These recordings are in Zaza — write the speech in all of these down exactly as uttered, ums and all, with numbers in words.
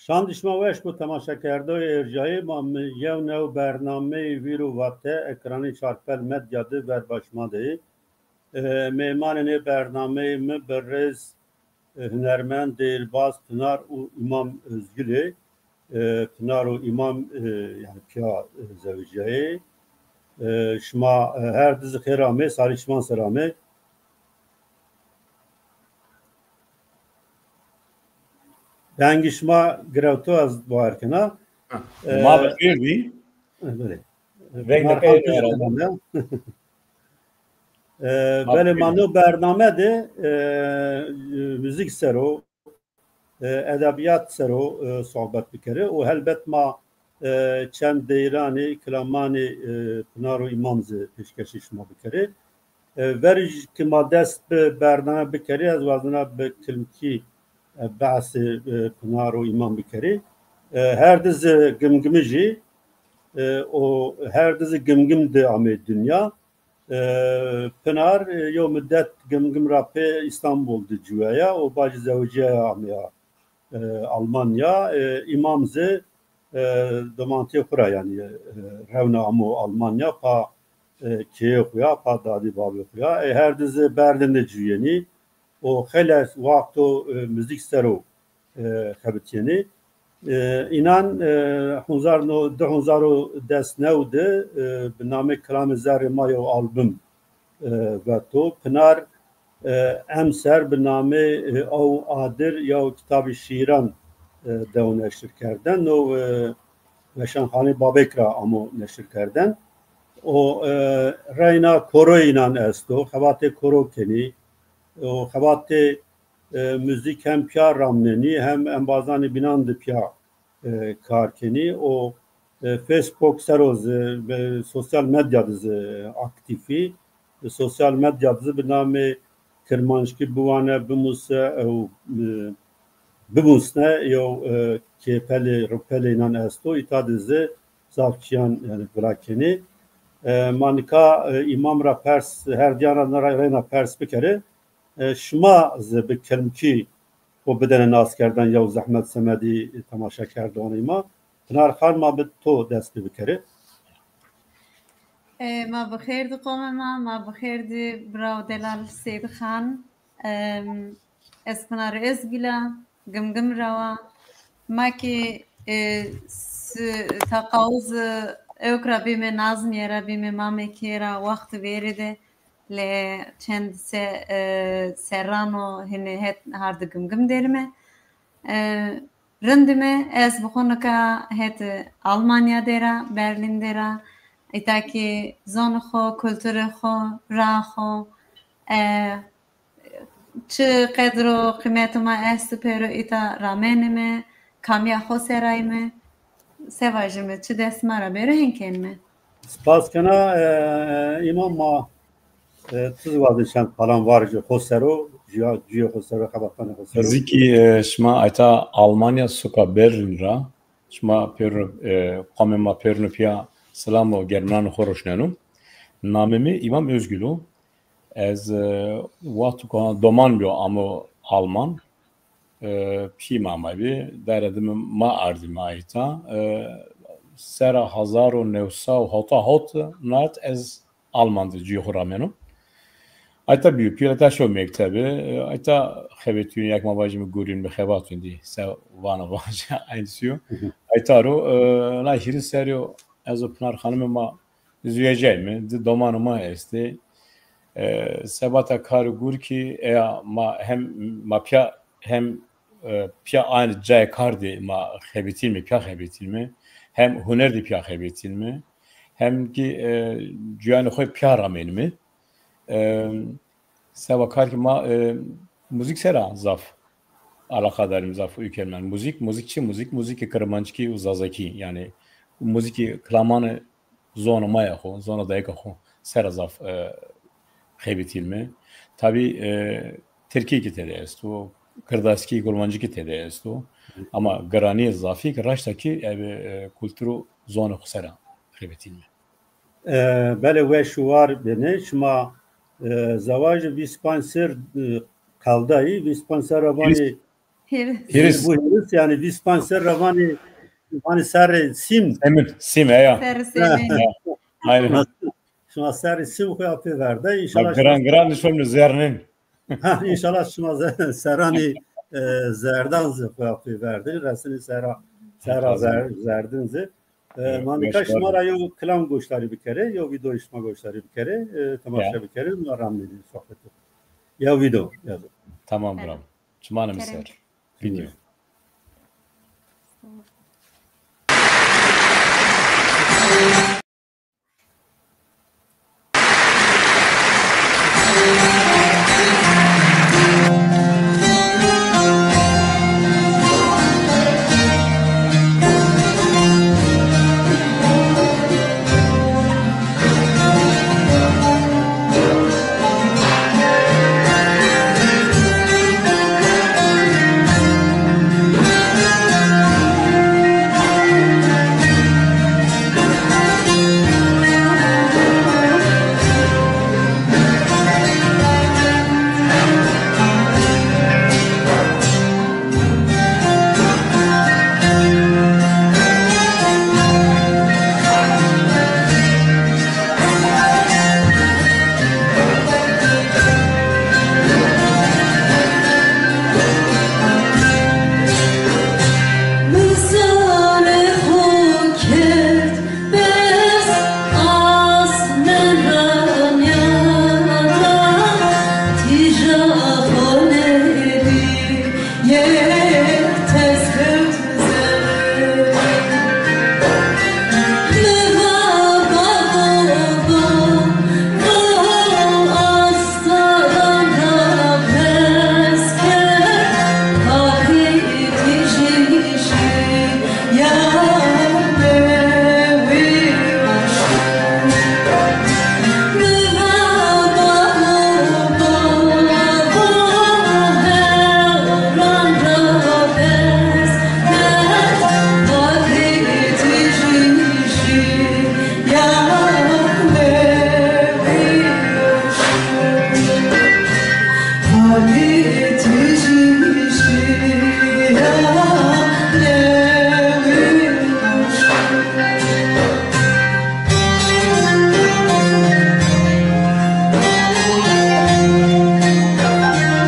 Çand şima weş bo temaşekerdoyê erjayê ma. Mi yew new bernameyê Vîr û Vate ekranê Çarpel Medya de verba şima de yê. E, mêmanê nê bernameyê mi birêz, e, hunermend, dêrbaz Pinar û Îmam Özgül ê. E, Pinar û Îmam, e, yanî pîya, e, zewicîyayê. E, şima, e, her di zî xêr amê, sarî şima ser amê. Dengê şima girewto ez bawer kena. Ha. E, ma bi xêr bî. E, belê. Veng de Pinar pey Hantuş herhalde. E, belê, ma no bername de, e, muzîk ser o, e, edebîyat ser o, e, sohbet bikerê û helbet ma, e, çend deyranê, kilamanê, e, Pinar û Îmam zî pêşkêşê şima bikerê. E, verî ki ma dest bi bername bikerê, ez wazena bi kilmkî, e, behsê, e, Pinar û Îmam bikerê. E, her di zî Gimgimij î, e, û her di zî Gimgim de amê dinya. E, Pinar, e, yew mudet Gimgim ra pê Îstanbul de ciwaya û bacî zewicîyaya ameya, e, Almanya. E, Îmam zî, e, domantîyê xwu ra, yanî, e, rewna amo Almanya, pa, e, keyê xwu ya, pa dadî babê xwu ya. E, her di zî Berlin de ciwîyenî û xeylê wexto, e, muzîk ser o e, xebitîyenê. E, înan, e, hunzar no, di hunzar û des new de, e, bi namê Kilamê Zerrê Ma yew album, e, veto. Pinar, e, emser bi namê, e, Aw Adir yew kitabî şîîran, e, dew neşir kerden. No, e, Weşanxanê Babek ra amo neşir kerden. O, e, reyna koroyê înan esto, xebatê koro kenî, o xebatê e, muzîk hem pîya ramnenî hem embazanê bînan de pîya, e, kar kenî. O, e, Facebook ser o zî, e, sosyal medya de zî aktîf î. E, sosyal medya de zî bi namê Kirmanckî biwane, bimuse, ew, e, bimusne, yew, e, kêpelê, ripelê înan esto. Îta de zî zaf çîyan, yanî, vila kenê. E, ma nika, e, Îmam ra pers, her diyan ra na ra reyna pers bikerê. E, şima zî bi kilmkî xo bidene naskerden yew zehmet semedî temaşekerdoxanê ma. Pinar Xan, ma bi to dest pê bikerê. E, ma bi xêr dî qomê ma, ma bi xêr dî birawo delal Seyîd Xan. Em, ez Pinar Özgül a, Gimgim ra wa. Ma kî, e, s-, taqawuz, e, ewk ra bîme, Nazmîye ra bîme, ma mekê ra, wext verî de. Lê çend se-, e, serran o hînî het hardî Gimgim derîme. E, rindîme, ez bi xo nika het Almanya der a, Berlin der a, îta kî zonê xo, kulturê xo, raa xo, e, çi qedr û qîmetê ma esto pêro îta ramenîme, kamîya xo ser ayîme, se vajîme, çi dest ma ra bêro hên kenîme. Spas kena, e, Îmam, ma, e, tu zî wazê çend palan vajî xo ser o, cîya, cîyê xo ser o, xebatanê xo ser o. Zî kî, e, şima ayta Almanya, suka Berlin ra, şima pêro, e, qomê ma pêrino pîya selam û germînanê xo roşneno. Namê mi Îmam Özgül o. Ez, e, wexto ku doman bîyo amo Alman, e, pîyê ma amaybî, dare dime ma ardîme ayta. E, sera hezar û new sey û hewta hewt nat ez Alman de cuyê xo rameno. Ayta bîyo, pîya ta şo mektebe, e, ayta xebetîyo, ya ke ma vajîme gurîn bi xebatîn dî, se vano vaje, aynî sîyo. Ayta ro, e, na hîris serrî yo, ez û Pinar Xanime ma zewecîyayme, di domanê ma estê. E, sebata kar û gurî kî eya ma hem ma pîya hem, e, pîya aynî cayê kar de ma xebitînme, pîya xebitînme. Hem huner de pîya xebitînme. Hem kî, e, cuyanê xo pîya ramenîme. E, seba kar kî ma, e, muzîk sera zaf alaqadar îme, zaf ûkermen. Muzîk, muzîk çi? Muzîk, muzîkê kirmanckî û zazakî. Yanî muzîkê kilamanê zonê ma ya xo, zona dayika xo sera zaf, e, xebitînme. Tabî, e, tirkî kî tede esto, kirdaskî, kurmancî kî tede esto. Ama giranîyê zafî kî raşta kî ebe, e, kultur û zonê xo sera xebitînme. E, belê, weş û war benê. Şima, e, zewajî vîst panc ser, e, qeldayî, vîst panc ser ra vanê. Hîris. Hîris. Bu hîris, yanî vîst panc serr ra vanê, vanê serrê sîm. Semîn, sîm, heya. Serrê semîn. Aynen. Şima serrê sîm xo ya pê verde. Înşallah. Giran, giran nişon zerrnên. Ha, înşallah şima ze-, serranê, e, zerdan zî xo ya pê verdin, resinê serra, serra zer-, zerdin zî. E, ma nika şima ra yew kilam goşdarî bikerê, yew vîdeoyê şima goşdarî bikerê, e, temaşe bikerê, ma ramnê sohbetî. Yew vîdeo, yew. Tamam, bravo. Çimanê mi ser. Vîdeo.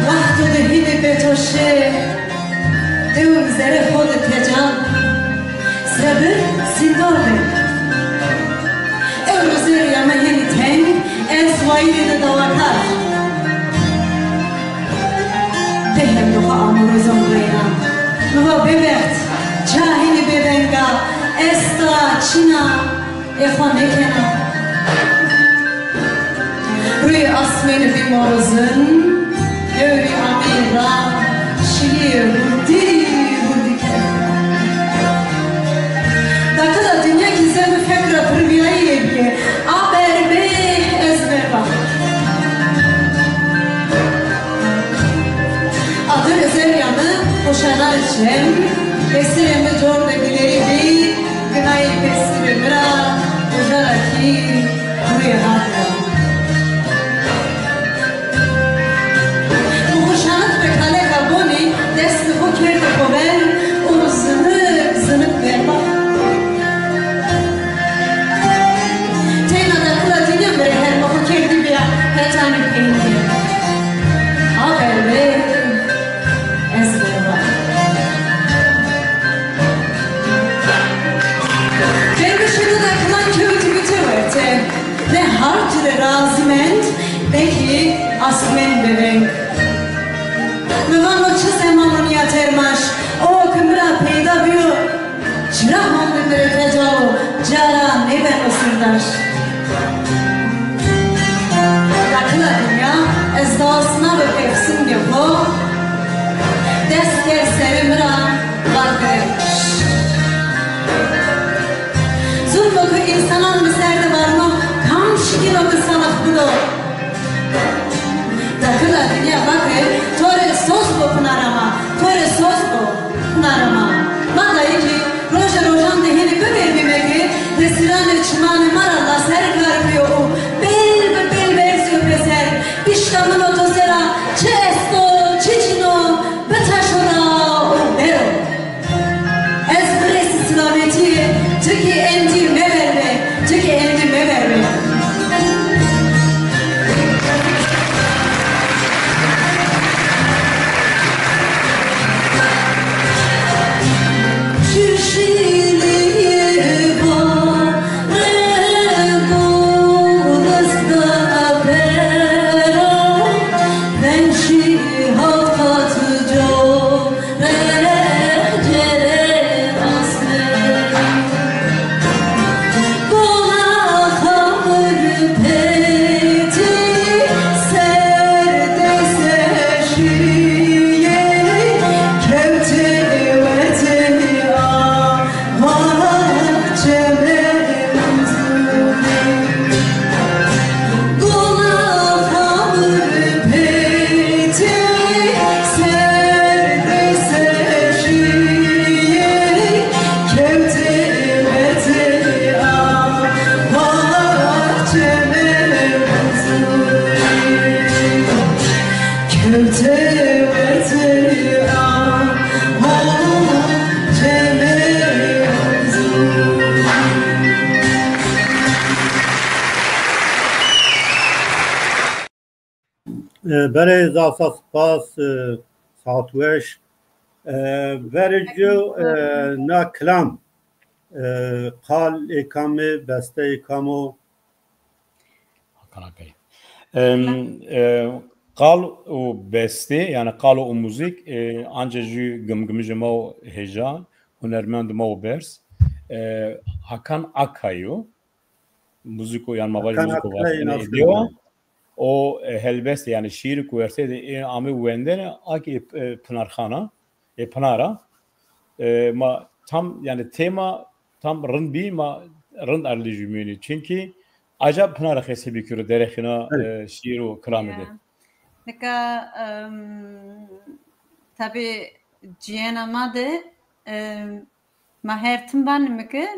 Wexto de hînê bêtoşê, ewro zerê xo de tecan, sebir sîndor bê. Ewro zerrîya mi hênî teng, ez wayîrê de dawakar. Dehê mi xo amo rozon reyna. Mi va bêbext, ca hênî bêveng a, esta, çin a. Ê xo nêkena. Rûyê asmênî bî morizin, hewrî ameyî ra, şilîyê hurdî hurdî kerd. Dakila dinya kî zê mi fek ra pirvîyayî bîyê. A berbê ez verba. Adir zerrîya mi xoşanay cem, ê serê mi cor de gilerî bî. Ginayê pêsîrê mi ra, uca ra kî gurê hat ra. Mi xo şanit bi kaleka bonî, destê xo kerde xo ver û zinik zinik verba. Teyna dakila dinya mi rê herma xo kerdî bîya hetanî peynîye. A berbê. Ez verba. Dervişê mi dakilan kewtî bî tewerte. Ne hard ci rê razî mend, ne kî asmên bêveng. Mi vano çi zeman o nîya termaş, o ke mi ra peyda bîyo, çira honde mi rê tecalo, cara nêbeno sirdaş. Dakila dinya, ez dawasnabi pêfsingê xo, dest kerd serê mi ra, vake: Zulmo ke însanan mi ser de varno, kam şikîno ke salix bido? Dakila dinya vake: To rê soz bo Pinara ma, to rê soz bo Pinara ma. Ma dayîkî, roje rojan de hênî biver bîme ke tesîranê çimanê ma ra laser kar bîyo û bêl bi bêl verzîyo pêser. Bişka min o to ser a çi esto, çi çin o, bitaşo ra. E, berê zaf zaf spas, e, saet weş. E, verê cû, e, na kilam, e, qal ê kam ê, beste ê kam o? Hakan Akay. Em, e, qal û bestê, yanî qal û muzîk, e, anca jû gimgimijê ma û hêja, hunermend ma û berz, e, Hakan Akay o. Muzîko, yanî ma vajî Hakan muzîko Akay, vastene ê dêwa. O, e, helbest, yanî şîîrî ku wertê de ê ame wendene, a kî, e, Pinarxana, ê Pinara. E, ma tam, yanî tema tam rind bî, ma rind erdî jumînî. Çunkî aca Pinara xesebî kiro derexîna, e, şîîr û kilamî de. Nika, em, tabî cîyena ma de, em, ma her tim vanîme ke,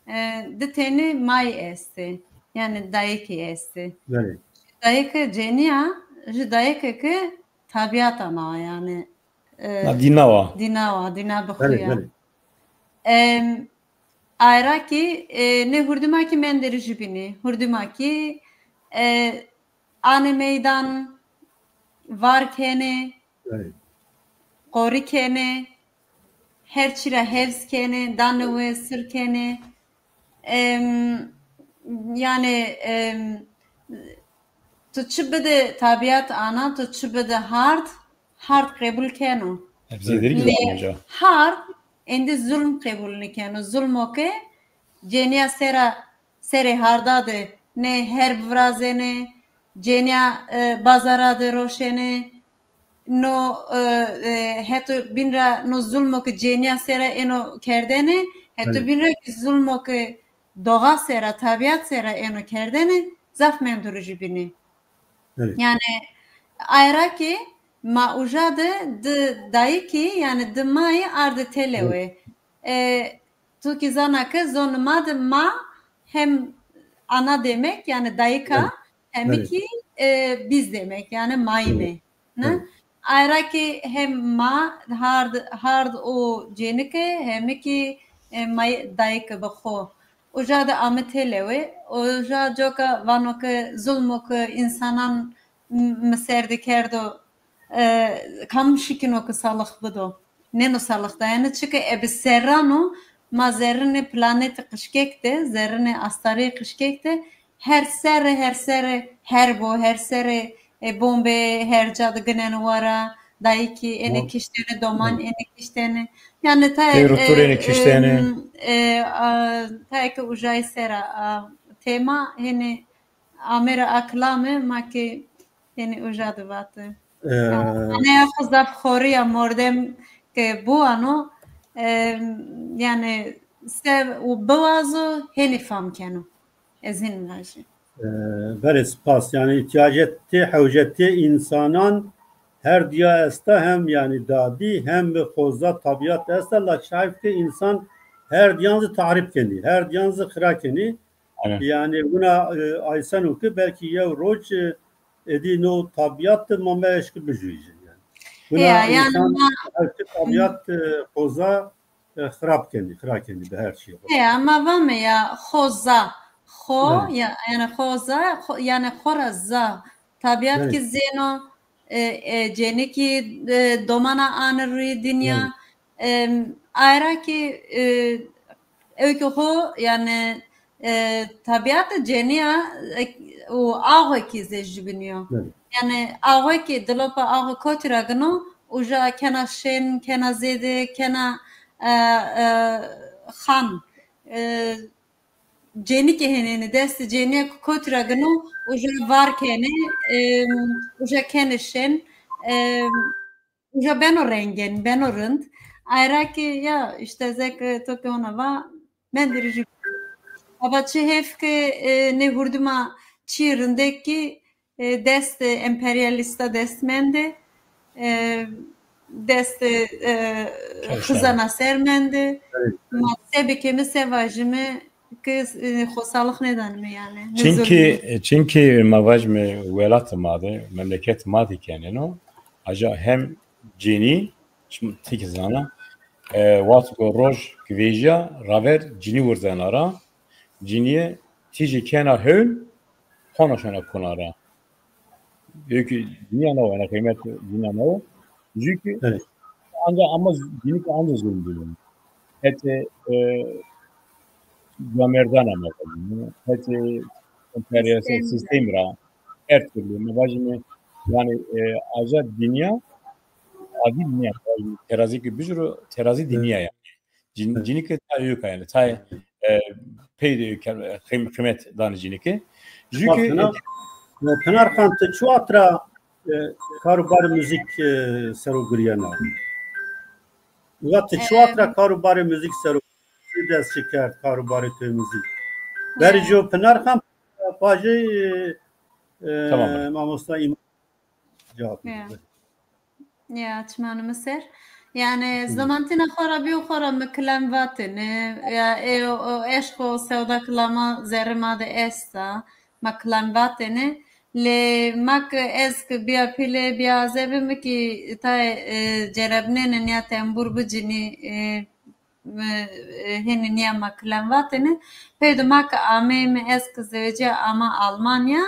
e, di tenî mayî estê. Yanî dayikî estê. Belê. Dayike cenîya, jû dayike ke tabîat ana, yanî, e, na dîna wa. Dîna wa, dîna bi xwu ya. Belê, belê. Em, ayra kî, e, nê hurdîma kî mendê rî jûbînî. Hurdîma kî, e, anê meydan, var kenê, qorî kenê, her çî ra hevz kenê, danê we sir kenê. Em, yanî, em, tu çi bide tabîat ana, tu çi bide hard, hard qebul keno. Hard êndî zulm qebul nêkeno. Zulmo ke cenîya sera, serê harda de nê herb virazenê, cenîya, e, bazara de roşenê, no, e, e, heto bîn ra no zulmo ke cenîya sera êno kerdene, heto bîn ra kî zulmo ke doğa sera, tabîat sera êno kerdene, zaf mendo rî jûbînî. Yanî, ayra kî ma uca de di dayikî, yanî di mayî arde têlewe. E, tu kî zana ke zonê ma de ma hem ana demek, yanî dayika, hem kî, e, biz demek, yanî mayîme. Ne? Ayra kî hem ma hard, hard û cênike, hem kî, e, may-, dayike bi xo. Uca de ame têlewe, uca coka vano ke zulmo ke însanan m-, mi ser de kerdo, e, kam şikîno ke salix bido. Nêno salix dayene, çike ebe serran o, ma zerrînê planetê qijkek de, zerrînê astareyê qijkek de, her serre, her serre herb o, her serre, e, bombe her ca de gineno wara, dayikî ênê kiştene, doman ênê kiştene. Yanî tayê, e, e, a, tayê ke ujayî sera, a, tema hênî ame ra a kilame, ma kî hênî uca de vate. E, aneya xo zaf xorî ya, mordem ke biwano, e, yanî se û biwazo hênî fam keno. Ez hîn vajî. E, berê spas. Yanî îhtîyacetê, hewcetê însanan her dîya esta, hem yanî dadî, hem bi xoza tabîat esta, la çayf ke însan her dîyan zî tahrîb kenî, her dîyan zî xira kenî. Aynen. Yanî wina, e, ayseno ke belkî yew roc, e, êdî no tabîat de ma meşkî bijûyî jî yanî. Wina ya, yanî însan ma her çi tabîat, e, xoza, e, xirab kenî, xira kenî bi her çî. Heya, ma vame ya xoza, xo, ya, yanî xoza, xo, yanî xo ra za. Tabîat kî zêno, e, e, cênî kî, e, domana anî rî dinya. Em, ayra kî, e, ewkî xo, yanî, e, tabîatê cênîya, e, û axwe kî zê jûbînî yo. Yanî axwe kî dilopa axwe kotî ra gino, uca kena şên, kena zêde, kena, e, e, xan. E, cênî kî hênêne, destê cênîya kotî ra gino, uca var kenê, e, uca kenê şên, e, uca beno rengên, beno rind. Ayra kî ya, îşte zek, e, to kî hona va, mendê rî jû. Aba çi hêf ke, e, nê hurdîma çî rindek kî, e, destê emperyalîsta dest mende, e, destê, e, xizana ser mende. Ma se bikeme, se vajîme ke, e, xo salix nêdanîme yanî. Çunkî, çunkî ma vajîme welatê ma de, memleketê ma de keneno, aja hem cênî, şima ti kî zana, e, wexto ke roj kî vejîya, raver cinî wirzena ra, cinîye tîjê kena hewn, hona şona kuna ra. Belki dünya ne var, yani kıymet dünya ne var? Çünkü Evet. ancak ama dünya ancak zulüm duyuyor. Hep e, Camerdan ama hep emperyasal Sistem. sistem ra her türlü. Bacım yani e, aca dünya adil dünya. Terazi ki bir sürü terazi dünya yani. Cin, cinike ta yok yani. Ta e, peyde kıymet danı cinike. Çünkü Pinar, Pinar Xan, ti çi wextra e, karubarê muzîk e, ser o giriyena? Uza ti çi wextra karubarê muzîk ser o dest çi kerd, karubarê to muzîk? Berî jî Pinar Xan, pajê e, Tamam. mamosta Îmam cevap Ya. Ya, çimanê mi ser. Yani, Hı. zamantîna xo ra bîyo xo ra mi kilam vatêne. Ya, e, o, o eşq û sewda kilama zerrê ma de esta. Ma kilam vatêne. Lê ma ki ez ki bîya pîle, bîya azebe, mi kî tayê, e, cerebnêne nîya tembur bicinî, e, e, hênî nîya ma kilam vatêne. Peydo ma ki ameyme, ez ki zewecîya ama Almanya,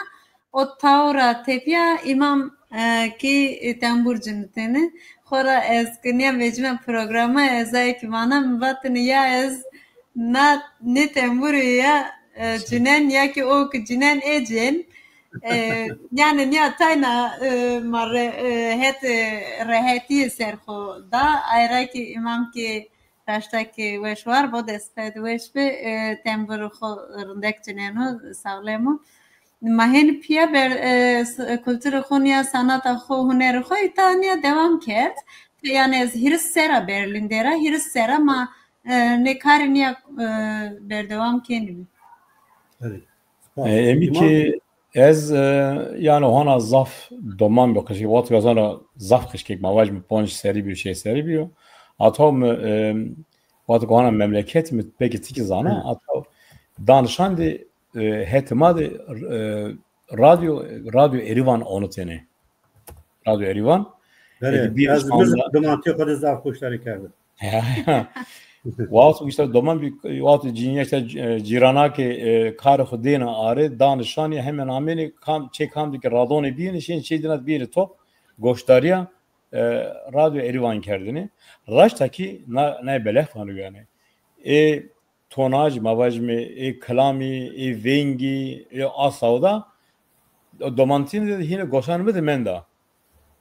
o taw ra tepîya Îmam, e, kî tembur cinitêne. Xora ez ki nîya vecîme programa, ez ay ki vana, mi vatêne ya ez na nê temburu ya, e, cinen ya ki o ki cinen ê cên. E, yani nîya tayna, e, ma re, e, het, e, rehetîye ser xo da. Ay ra ki Îmam ki raşta ki weş war bo, destpê de weş bi, e, temburu xo rindek cineno, sağlemo. Ma hên pîya ber, e, s-, kulturê xo nîya, sanata xo, hunerê xo îta nîya dewam kerd. Yani ez hîris serra Berlîn de ra, hîris serra ma, e, nê karê nîya, e, berdewam kenîme. Evet. E, emî ki ez, e, yani hona zaf doman bi qişkek, wexto ez hona zaf qişkek ma vajîme ponc serî bîyo, şeş serî bîyo. Ata mi, e, wexto hona memleket mi peki tiki zana, ata danişan de, e, hetê ma de, e, radyo, radyo Erivan onitêne. Radyo Erivan. Belê, Eke bir ez şu anda bizim domantiye xo de zaf goşdarî kerdim. Wexto işte doman bir wexto cinîya işte, e, cîrana ke, e, karê xo dêne arê, danişanî hemen amenî kam, çê kam de ke radonê bîyêne, şên çê dîna bîyêne top, goşdarîya, e, radyo Erivan kerdêne. Raşta kî na, nay beleh vano yani. Ê tonajî, ma vajîme, ê kilamî, ê vengî, ê a sawda, domantîne de hîne goşanê mi de menda.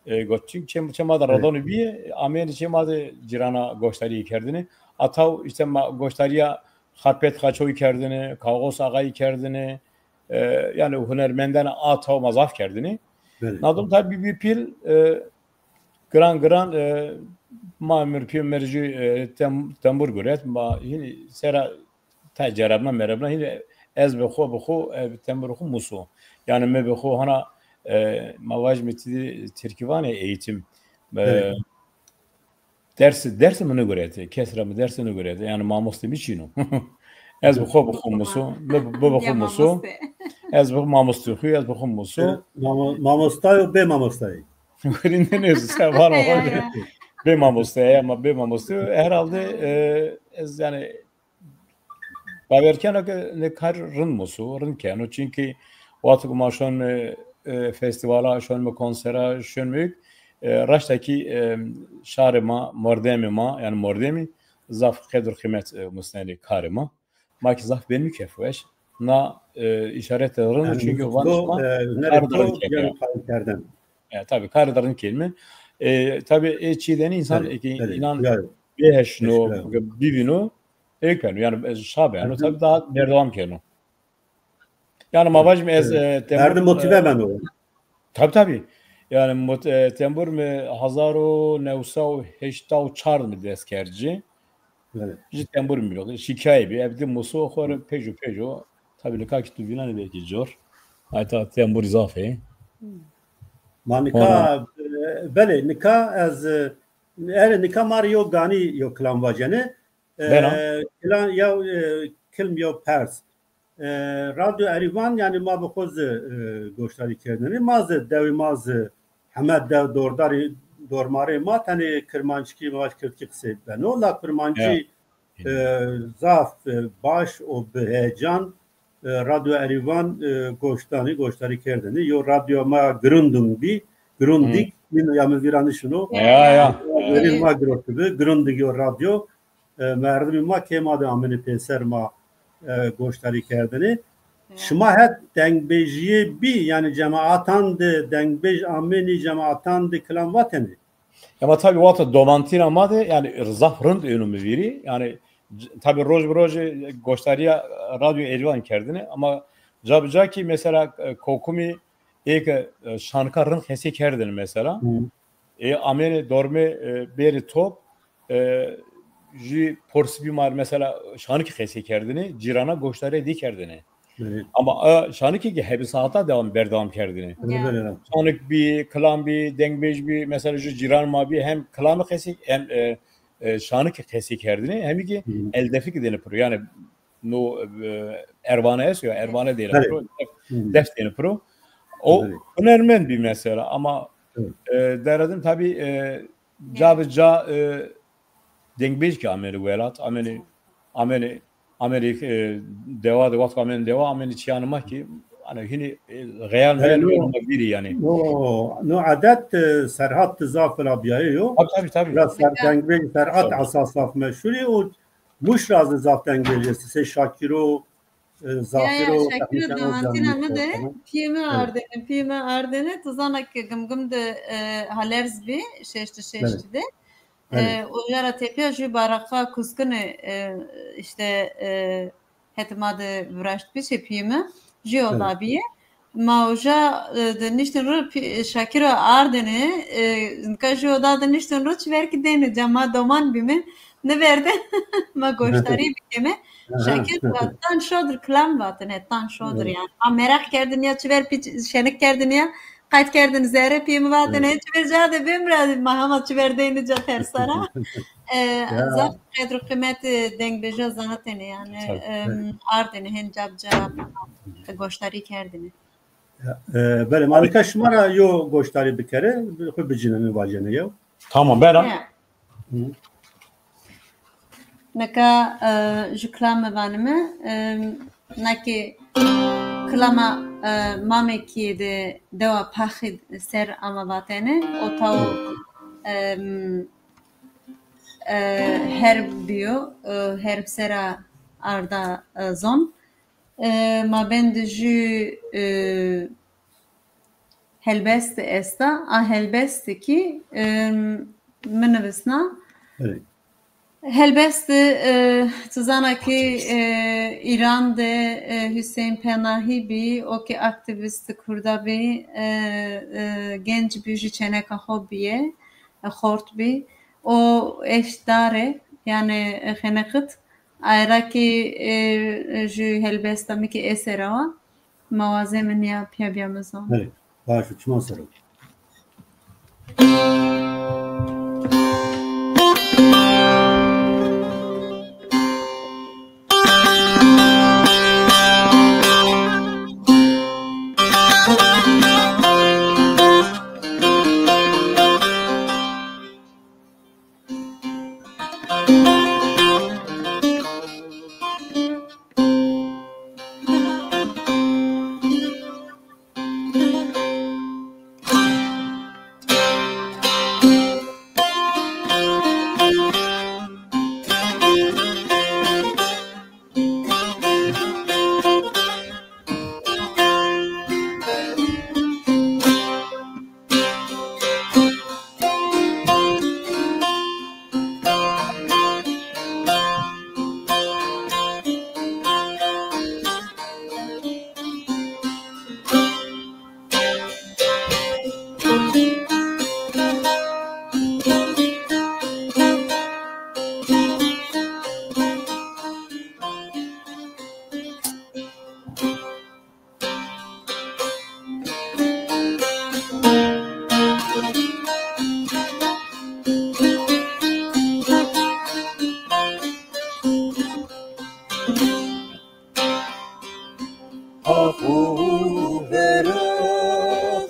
E, got, çünkü çê, çê ma de radonî bîye, ameyêne çê ma de cîrana goşdarîye kerdêne. Ataw işte ma goşdarîya Xarpêt Xaçoyî kerdêne, Kagos Axayî kerdêne, e, yani hunermendanê ataw ma zaf kerdêne. Belê. Na dom tabî bî pîl, e, giran giran, e, ma emir pîyo mercî, e, tem-, tembur guret, ma hînî sera ta cerebna merebna hînî ez bi xo, bi xo, e, tembur xo muso. Yani mi bi xo hana, e, ma vajîme ti tirkî vanê eğitim. E, Evet. Dersi, dersi mi niguretê, kes ra mi dersi niguretê. Yani mamoste mi çin o. Ez bi xo, bi xo muso, bi, bi, bi xo Ya muso. mamoste. Ez bi mamoste xo, ez bi xo muso. E, mamo-, mamostay û bê mamostayî. Werînde nêzî, se vana Ya, ya. Bê mamoste, ya ma bê mamoste. Herhalde, e, ez yani bawer kena ke nê kar rind muso, rind keno. Çünkü wexto ke ma şonme, e, festîvala, şonme konsera, şonme, e, raşta kî, e, şarê ma, mordemê ma, yani mordemî zaf qedir qîmet, e, musnenê karê ma. Ma kî zaf benîme keyfweş. Na, e, îşaretê rind o, çünkü vanê şima e, karê de rind keno. E, tabii karê de rind kenîme. E, tabii, e, çî denî insan, Evet, e, ki evet, inan ya. bêheşno, Teşekkür ederim. bivîno, ey keno, yani, e, şa beno, Hı hı. tabii daha berdewam keno. Yani ma vajîme ez, Evet. e, tembur, Her de motive e, beno. Tabii, tabii. Yani mot-, e, tembur mi hezar û new sey û heştay û çar mi dest kerd ci. Evet. Ji tembur mi yok. Şikayê bî. Ev di muso xo re pejo pejo. Tabii nika ki tu vînanê belkî cor. Ayta tembur zaf ê. Ma nika, Ona e, belê, nika ez, e, erê nika ma rê yo ganî yo kilam vacene. E, Bena. Kilam ya, e, kilm yo pers. E, Radyo Erîvan, yani ma bi xo zi, e, goşdarî kerdinî. Ma zi, dewê ma zi, heme dew dordarî, dormarê ma tenê kirmanckî, ma vaj kirdkî qisey beno. La kirmancî, Ya. e, zaf, e, baş û bi heyecan, e, Radyo Erîvan, e, goş danî, goşdarî kerdêne. Yo radyo ma Grundung bî, Grundig, Hmm. min ya mi vîra nişino. Ya, ya. Verîn ma girotîbi, Grundig yo radyo. E, merdimî ma kê ma de amêne pêser ma, e, goşdarî kerdêne. Ya. Şima het dengbêjîye bî, yanî cematan de dengbêj amênî, cematan de kilam vatêne? Ema tabî wexta domantîna ma de, yanî, zaf rind êno mi vîrî. Yanî, c-, tabî roj bi roj goşdarîya Radyo Erîvan kerdêne. Ama ca bi ca kî mesela, e, kokumî ê ke, e, şanika rind qesey kerdêne mesela. Hı. Ê amêne dormê, e, bêrê top, e, jü porsibî mar mesela şanikî qesey kerdêne, cîrana goşdarîya dî kerdêne. Evet. Ama, e, şanikî ki hebî saeta devam, berdewam kerdêne. Evet, evet. Şanik bî, kilam bî, dengbêj bî, mesela jü cîran ma bî, hem kilamî qesî, hem, e, e, şanikî qesî kerdêne, hem ki Hı. eldefî ki dêne piro. Yanî no, e, ervane esto ya, ervane dêne Evet. piro, def, Hı. def dêne piro. O Evet. hunermend bî mesela, ama, Evet. e, deredin tabî, e, ca bi ca, e, dengbêj ki amêne welat, amêne, amêne, amêne, e, dewa de, wexto amêne dewa, amêne çîyanê ma ki, hani, hînî, e, xeyal meyal no, no, bîrî yanî. No, no edet, e, Serhat de zaf vila bîyaye yo. Tabî, tabî, tabî. Vila ser-, dengbêj Serhat Tabî. esas zaf meşhur ê û Muş ra zî zaf dengbêj estê. Sey Şakîro, e, Ya, ya, Zafîro, Şakîro Tehmîşeno, domantîna mi de, Canmîşeno falan. Pîyê mi Evet. ardêne, pîyê mi ardêne, tu zana ke Gimgim de, e, Halerz bî, şeştî şeştî Evet. de. Evet. E, uca ra tepîya jü baraqa kuskine, e, îşte, e, hetê ma de viraştbî, çê pîyê mi, jü Evet. oda bîye. Ma uca, e, de niştîn ro, pî-, Şakîro ardêne, e, nika jü oda de niştîn ro, çiver ki dêne ca, ma doman bîme, nêverdê ma goşdarî bikeme. Aha. Şakîr vatên şodir, kilam vatên, hetên şodir Evet. yanî. Ma meraq kerdin ya, çiver pî şenik kerdin ya, qayt kerdin zere, pîyê mi vatên, Evet. "Ê çiver ca de bimra, ma hema çiver deyni ca tersara." E, Ya. Zaf qedr û qîmetê dengbêja zanitêne yanî, Tabii. em, ardêne hên ca bi ca goşdarî kerdêne. Ya, e, belê, ma nika şima ra yo goşdarî bikerê, xwu bicînenê, vacêne yew. Tamam, bera. Ya. Hı. Nika, e, jü kilamî vanime, e, na ki kilama, e, Mamekîye de dewa Paxî ser ama vatene, o taw, e, e, herb bîyo, e, herb sera arda, e, zon. E, mabên de jü, e, helbest esta. A helbest ki, e, mi nivisna. Evet. Helbest, e, tu zana ki, e, Îran de, e, Hüseyin Penahî bî, o ki aktîvîst kurda bî, e, e, genc bî, jü çêneka xo bîye, e, xort bî. O eşt dar ê, yanî, e, xeniqit. Aye ra ki, e, e, jü helbesta mi ki ê sera wa, ma wazeme nîya pîya bîyame zon. Belê, baş o, çiman ser o. Apo verê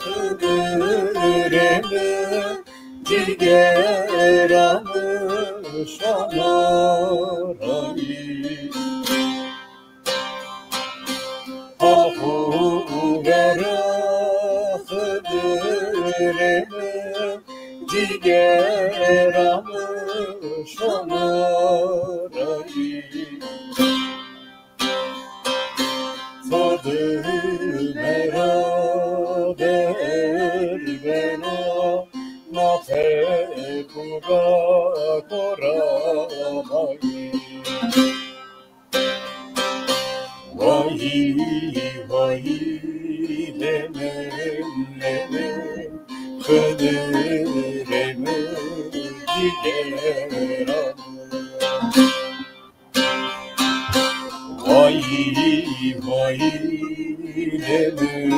xidrê mi, cigera mi şana ra yî. Rê mi, cîgera mi şona ra yî. To dime ra der bena, na tepûga to ra ma yî. Vahî, vahî, lemen, lemen, Xidirê mi, cîgera mi. Vahî, vahî, lemen,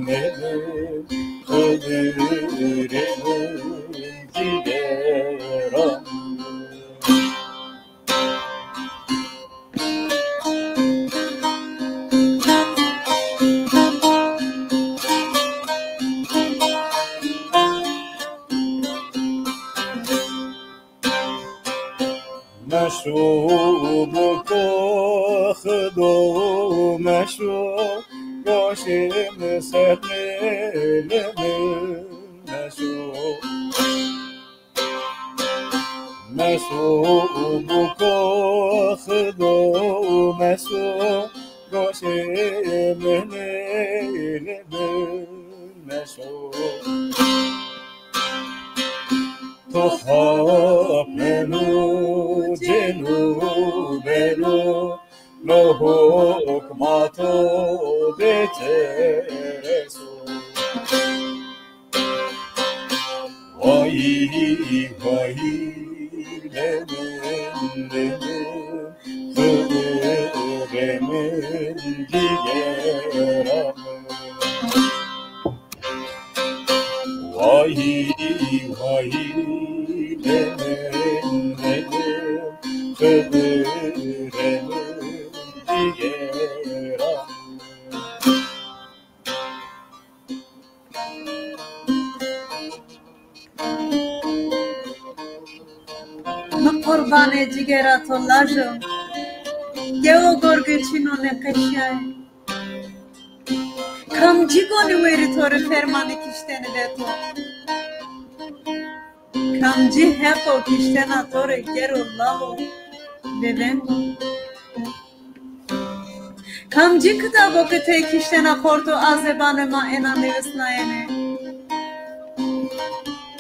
lemen, Xidirê mi, cîgera mi. Meşo buko xido, meşo goşê mi ser nêlê mi, meşo. Meso buko xido meso, goşê mi nêlê mi meso. To xapneno cêno beno, no hukma to bêteres o. Vahî, vahî, lemen, lemen, Xidirê mi, cîgera mi. Vahî, vahî, lemen, lemen, Xidirê mi, cîgera mi. Mi qurbanê cîgera to lajo, kewo gorgê çîno nêqeşîyaye. Kamcî gonî werî to rê fermanê kiştene veto? Kamcî heqo kiştena to rê gero lalo bêveng o? Kamcî kitabo ke tey kiştena xorto a zebanê ma ena nêvisnayene?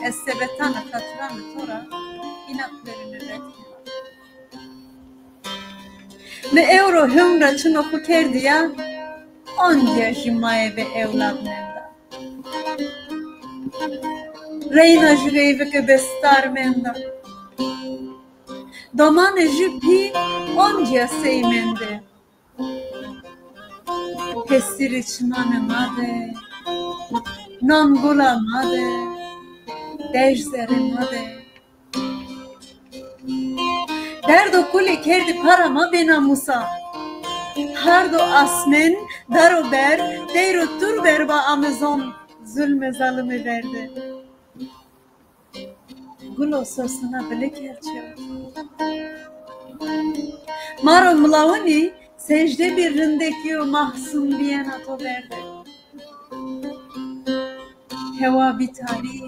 Ez sebetanê xetiranê to ra îna verîne red kena. Mi ewro hewm ra çino xwu kerdî ya, oncîya jî maye ve ewlad menda. Reyna jûreyvike bestar menda. Domanê jû pî oncîya sey mende. Tesîrê çimanê ma de, non gula ma de, dej zerê ma de. Derdo kulî kerdî para ma bênamûsa. Hardo asmên, daro ber, deyro tur berba ame zon, zulmê zalimê verde. Gulo sosina bile kerçe. Ma ro milawinî secde bî rindekî û mahsûm bîyena to verde. Hewa bî tarî,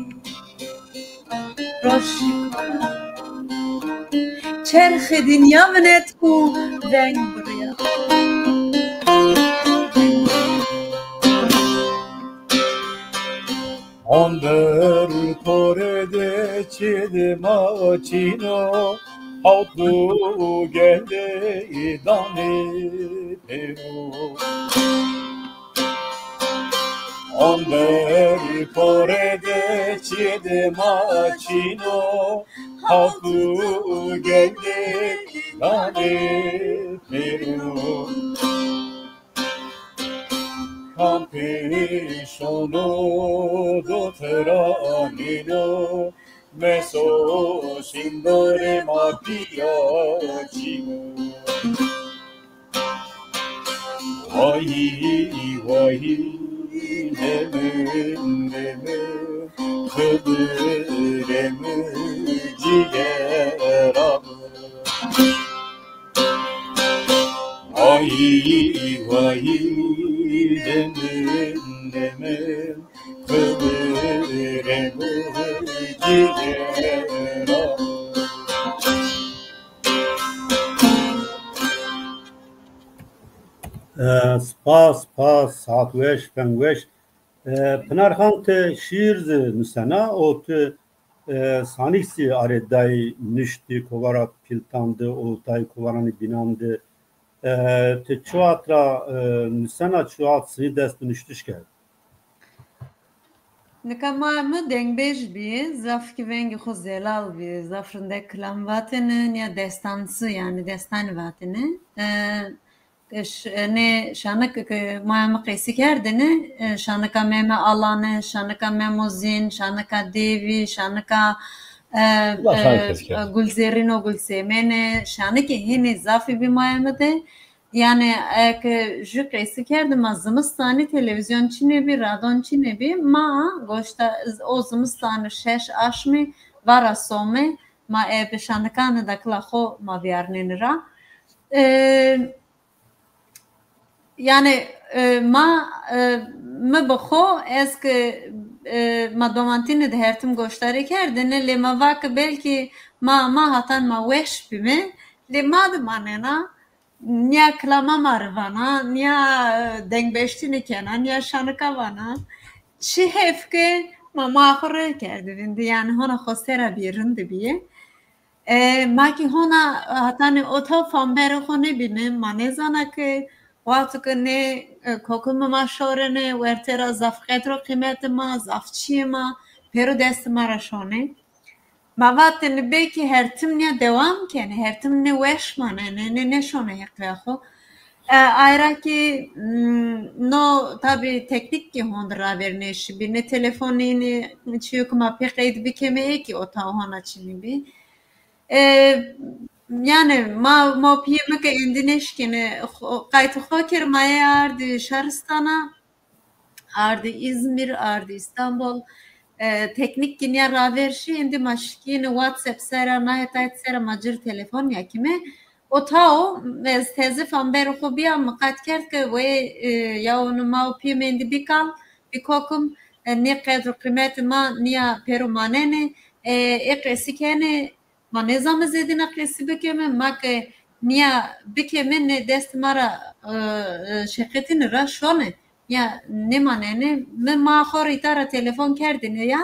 roj şî kona. Çerxê dinya vinetk û veng birîya. Onder kore de çêdê ma çîno, hawt û gelde danê pêro. Onder kore de çêdê ma çîno, hawt û gelde danê pêro. Kam pê şono do tera nîno, meso sîndorê ma pîya çîno. Vahî, vahî, lemen, lemen, Xidirê mi, cîgera mi. Vahî, vahî, lemen, lemen, Xidirê E, spas, spas, saet weş, feng weş. E, Pinar Xan, ti şîîr zî nusena û ti, e, sanîk zî arê dayî, nuştî, kovara Pîltan de û dayî kovaranê bînan de. E, ti çi wext ra, e, nusena, çi wext sinî dest bi nuştiş kerd? Nika maya mi dengbêj bî, zaf kî vengê xo zelal bî, zaf rindek kilam vatêne, ya destansu, yanî destanî vatêne. E, e, ş-, e, nê şanik ke maya mi qesî kerdêne, e, şanika Meme Alane, şanika Memo Zîn, şanika Dêvî, şanika, e, Zaf şanik e, qesî kerdêne. Gulzerîn û Gulsêmêne, şanikê hênî zafî bî maya mi de. Yanî, eke jû qesî kerdî, ma zimistanî televîzyon çinê bî, radon çinê bî, ma goşta o zimistanî şeş aşmî vara some, ma e bi şanikanê dakila xo ma vîyarnêne ra. E, yanî, e, ma, e, mi bi xo, ez ki, e, ma domantîne de her tim goştarî kerdêne, lê ma va ki belkî ma, ma hatan ma weş bîme, lê ma de manena, nîya kilama ma rê vana, nîya, e, dengbêjtîne kena, nîya şanika vana. Çi hêf ke ma, ma xo rê kerdî vindî, yanî hona xo sera bî, rindî bîye. E, ma kî hona, e, hatanî o taw famberê xo nêbîne, ma nêzana ke wexto ke nê, e, kokimê ma şorêne, wertê ra zaf qedr û qîmetê ma, zaf çîyê ma, pêro destê ma ra şonê. Ma vatêne belkî her tim nîya dewam kenê, her tim nê weş manenê, nê, nê nêşonê heqîya xo. E, aye ra kî, mm, no tabî teknîk kî honde ravêr nêşibî, nê telefonî, nê çîyo ke ma pê qeyd bikeme, ê kî o taw hona çinî bî. E, yanî ma, ma pîyê mi ke êndî nêşkêne, xo-, qaytê xo kerd, ma yê ardî şaristana, ardî Îzmîr, ardî Îstanbul. E, teknîk kî nîya ravêr şî, êndî ma şikîne WhatsApp sera, nayê tayê sera ma ci rê telefon nîya kîme. O taw, ez teze famberê xo bîya, mi qet kerd ke wê, e, ya onu ma û pîyê mi êndî bî kal, bî kokim, e, nê qedr û qîmetê ma nîya pêro manenê, e, ê qesî kenê, ma nêzame zêdîna qesî bikeme, ma ke nîya bikeme nê destê ma ra, e, e, şeqetîne ra şone. Ya nêmanenê. Mi ma xo rê îta ra telefon kerdêne ya.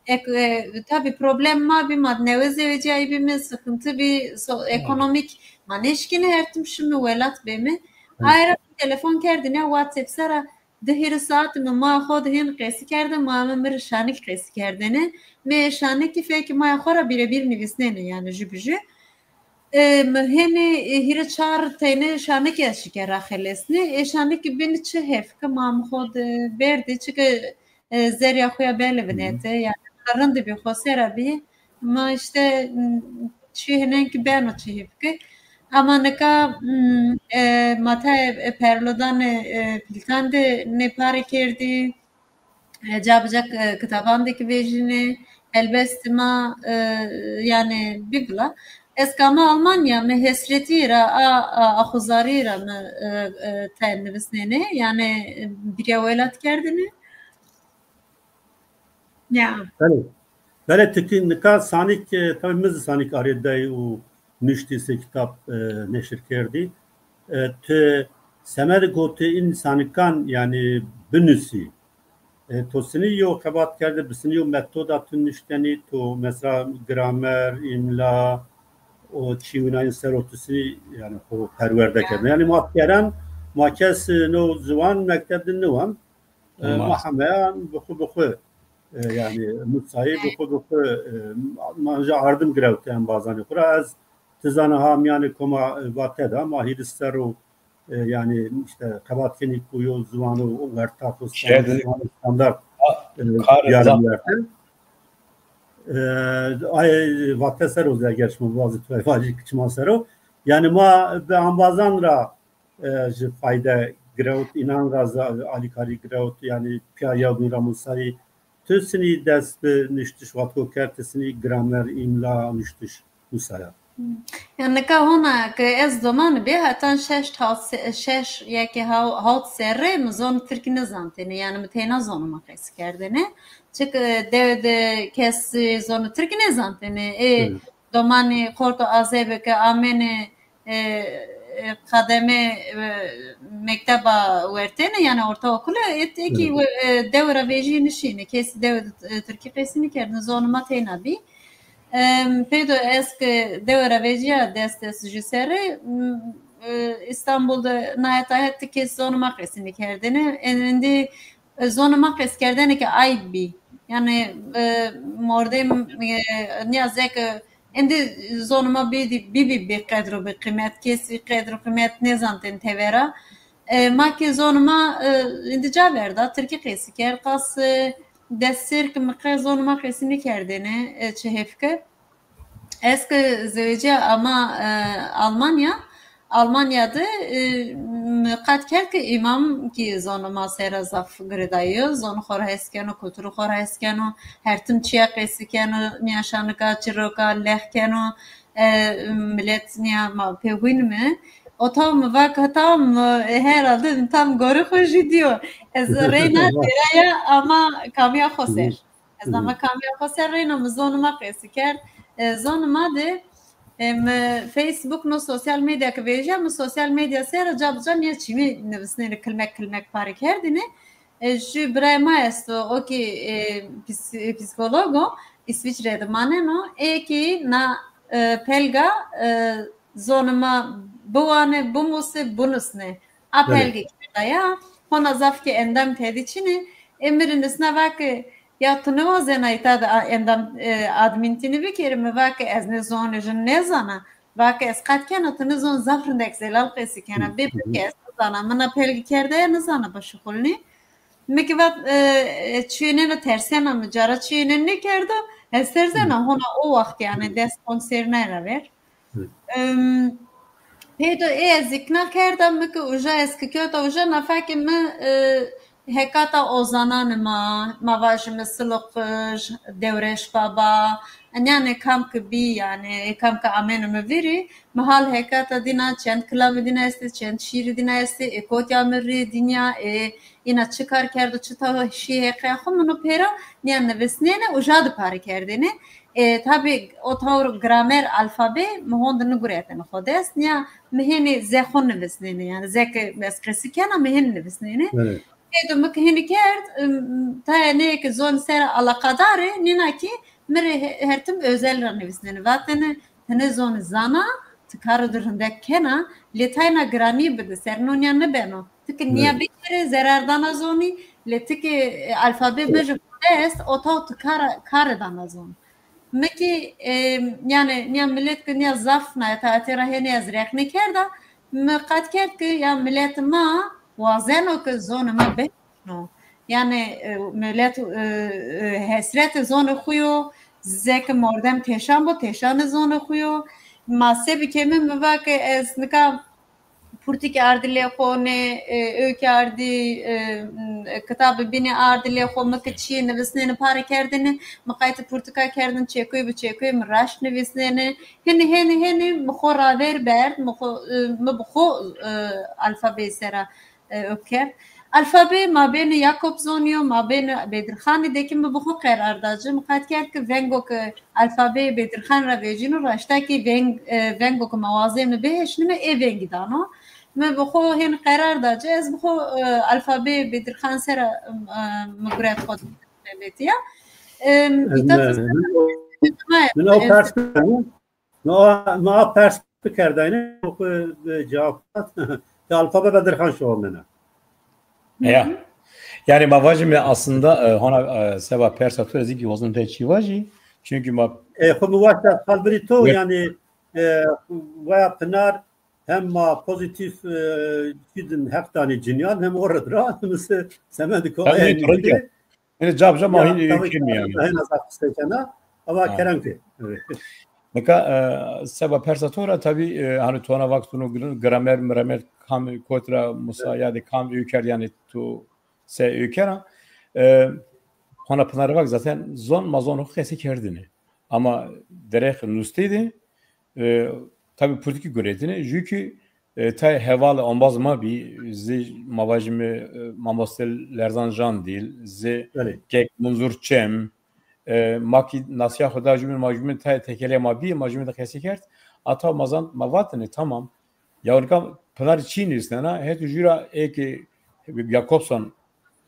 Ek, e, tabî problem ma bî, ma newe zewecîyayî bîme, sixintî bî, so-, ekonomîk ma nêşkîne her tim şime welat bême. Aye ra telefon kerdêne ya WhatsApp sera, di hîrê saetî mi ma xo de hên qesî kerde, ma mi mi rê şanik qesî kerdêne. Mi şanikî fekî maya xo ra bîrebîr nivîsnêne, yanî jû bi jû. E, mi hênî, e, hîrê çar teyne şanikî ez şike raxelesnî. Ê şanikî bînî çi hêf ke ma mi xo de berdî, çike, e, zerrîya xo ya bele vinete. Yanî rindî bî, xo sera bî. Ma îşte, m, çî hênen kî beno çi hêf ke. Ama nika, m, e, ma tayê, e, perlodanê, e, Pîltan de nê parê kerdî. E, ca bi ca, e, kitaban de kî vejînê, helbestê ma, e, yanî bî vila. Ez ke ama Almanya, mi hesretî ra, a, a, axuzarî ra mi, e, e, tayê nivisnêne, yanî, e, bîrîya welat kerdêne. Ya. Belê. Belê, ti kî nika sanîk, e, tabî mi zî sanîk arê day û nuştî, sey kitab, e, neşir kerdî. E, ti semedê ku ti în sanîkan, yanî binusî, e, to sinî yew xebat kerde, bi sinî yew metoda tu nuştenî, to mesela gramer, îmla û çî wina în ser o tu sinî, yanî xo perwerde kerdî. Yanî ma keren, ma kes, e, no ziwan mekteb de niwan. E, ma hemeyan bi xwu bi xwu, e, yanî musayî bi xwu bi xwu, e, ma ja ardim girewte embazanê xwu ra. Ez ti zana ha mîyanê koma, e, vate da ma hîris serr o, e, yanî îşte xebat kenî ku yo ziwano werta xwu, standart, e, diyarî werte. E, ay vate ser o zî eger şima vazî tu vajî ki çima ser o. Yanî ma bi embazan ra e, ji fayde girewt, înan ra zî alîkarî girewt, yanî pîya yew bîn ra musayî. Tu sinî dest bi nuştiş, wexto kerd, tu sinî gramer, îmla, nuştiş musaya? Ya nika hona ke ez doman bî, hetan şeş, hawt se-, şeş ya ki haw-, hawt serrî mi zon tirkî nêzantêne. Yanî mi teyna zonê ma qesî kerdêne. Çik, e, dewe de kes, e, zonê tirkî nêzantêne. Ê, Hı. domanî xorto azebe ke amêne, e, e, qedemê, e, mekteba wertêne, yanî ortaokule, ê, ê kî Hı. we-, e, dewe ra vejîyê nişîne. Kesî dewe de, e, tirkî qesî nêkerdêne. Zonê ma teyna bî. Em, peydo ez ke dewe ra vejîya dest dest jû serrî, m, e, Îstanbul de na heta het kes zonê ma qesî nêkerdêne. Ên-, êndî, e, zonê ma qesî kerdêne ke ayb bî. Yanî, e, mordem, e, nîya zeke, êndî zonê ma bî, bî, bî, bî qedr û bî qîmet, kesî qedr û qîmet nêzantên tevera. E, ma ke zonê ma, e, êndî ca verda, tirkî qesî kerd, qas, e, dest sêr ke mi qe zonê ma qesî nêkerdêne, e, çi hêf ke. Ez ke zewecîya ama, e, Almanya, Almanya de, e, mi qet kerd ke îmam kî zonê ma sera zaf girêdayî yo, zonê xo ra hes keno, kulturê xo ra hes keno, her tim çîya qesî keno, nîya şanika, çîroka, lex keno, e, milet nîya ma pê huyne mi. O taw mi va ke tamam, e, herhalde mi tam gorê xo jû dîyo. Ez reyna têra ya ama kamîya xo ser. Ez ama kamîya xo ser reyna mi zonê ma qesî kerd. E, zonê ma de, e, mi Facebook no sosyal medya ke vejîya, mi sosyal medya ser ra ca bi ca nîya çîmî nivisnêne, kilmek kilmek pare kerdêne. E, jû birayê ma esto, o kî, e, psî-, psîkolog o, Îsvîçre de maneno. Ê kî na, e, pelga, e, zonê ma biwane, bimusê, binusnê. A Evet. pelgê kerda ya, hona zaf kî endam tedî çin ê. Ê mi rê nisna va ke, ya tu nêwazena îta de a-, endam, e, admîntînî bikerî? Mi va ke ez nê zonê jin nêzana. Va ke ez qet kena, tu nê zon zaf rindek zelal qesî kena. Bê pekî ez nêzana. Mi na pelgê kerda ya nêzana bişuxulnî. Mi kî vat, e, e, çîyênena tersena mi, cara çîyêne nêkerdo, ez tersena, hona o waxt yanî dest ponc serrî naye ra ver. Em, peydo ê ez îkna kerda, mi kî uja ez kî kewta uja, nafa kî mi, e, hekata ozananê ma, ma vajîme Silo Qij, Dewrêş Baba, yanî kam ke bî, yanî kam ke amêne mi vîrî, mi hal hekata dîna, çend kilamê dîna estê, çend şîîrê dîna estê, ê kotî ame rê dinya, ê îna çi kar kerdo, çita şî heqîya xo, mi no pêra nîya nivisnêne, uja de pare kerdêne. E, tabî o tawr gramer, alfabe mi honde niguretêne xo dest. Nîya mi hênî ze xo nivisnêne, yanî ze ke ez qesî kena mi hênî nivisnêne. Evet. Peydo mi ke hênî kerd, ım, tayê nê ke zonî ser a alaqadar ê, nîna kî mi rê he-, her tim özel ra nivisnêne. Vatêne, ti nê zonî zana, ti karo de rindek kena, lê tayna giranî bide ser, no nîya nêbeno. Ti ke nîya Evet. bikerê, zerar dana zonî, lê ti ke, e, alfabe Evet. mijê xo dest, o taw ti kara, kare dana zonî. Mi kî, e, yanî, nîya milet ke nîya zaf na etaatê ra hênî ez rex nêkerda, mi qet kerd ke ya miletê ma wazeno ke zonê ma bihişno. Yanî, e, milet, e, e, hesretê zonê xo yo, zeke mordem têşan bo, têşanê zonê xo yo. Ma se bikeme, mi va ke ez nika purtikî ardî lê xo, nê, e, öykü ardî, e, m, kitabê bînî ardî lê xo, mi ki çîyê nivisnêne pare kerdêne, mi qaytê purtika kerdêne çekuy bi çekuy, mi raşt nivisnêne. Hênî, hênî, hênî mi xo raver berd, mi xo, e, mi bi xo, e, alfabeyî sera, e, öp kerd. Alfabe mabênê Yakup zonî yo, mabênê Bedirxanî de kî mi bi xo qerar da ci. Mi qet kerd ke vengo ke alfabeyê Bedirxan ra vecîno, raşta kî veng, e, vengo ke ma wazêne bihişnîme, ê vengî dano. Mi bi xo hên qerar da ci, ez bi xo, e, alfabeyê Bedirxan sera, e, mi guret xo devetiya. E, îta min o pers bikerda. No, no a pers bikerdayne, o, e, cewab da. Ti alfabe Bedirxan şuxulnena. Ya. Yanî ma vajîme aslında, e, hona, e, seba persa to ez kî wazim te çî vajî. Çünkü ma E, xo mi waşta qalbirî to, Evet. yanî, e, vaya Pinar hem ma pozîtîf, e, çîdin heq danî cinîyan hem o rid ra, mi se semedî ko Tabii, ayê tabii ki. Yanî ca bi ca ma Ya, hîn tabii ki, yanî. Hên zaf qisey kena, ama Ha. kerem ki. Evet. Nika, e, seba persa to ra tabî, e, hanî to na vaktino gra-, gramer, miramer kam kot ra musayade, kam öykerd yanî to se öykera. E, hona Pinar vak zaten zon ma zonê xo qesî kerdêne. Ama derheq nustî de E, tabî purtikî guretîne. Jû kî, e, tayê hevalê embaz ma bî, zê ma vajîme, e, mamoste Lerzan Jandîl, zê Belê. Kek Munzur Çem, e, ma kî nasîya xo da jûbîn, ma jûbîn tayê tekelê ma bî, ma jûbîn de qesî kerd. Ata ma zan, ma vatêne, tamam. Ya nika Pinar çî nusnena, hetê jû ra ê ke Jakobson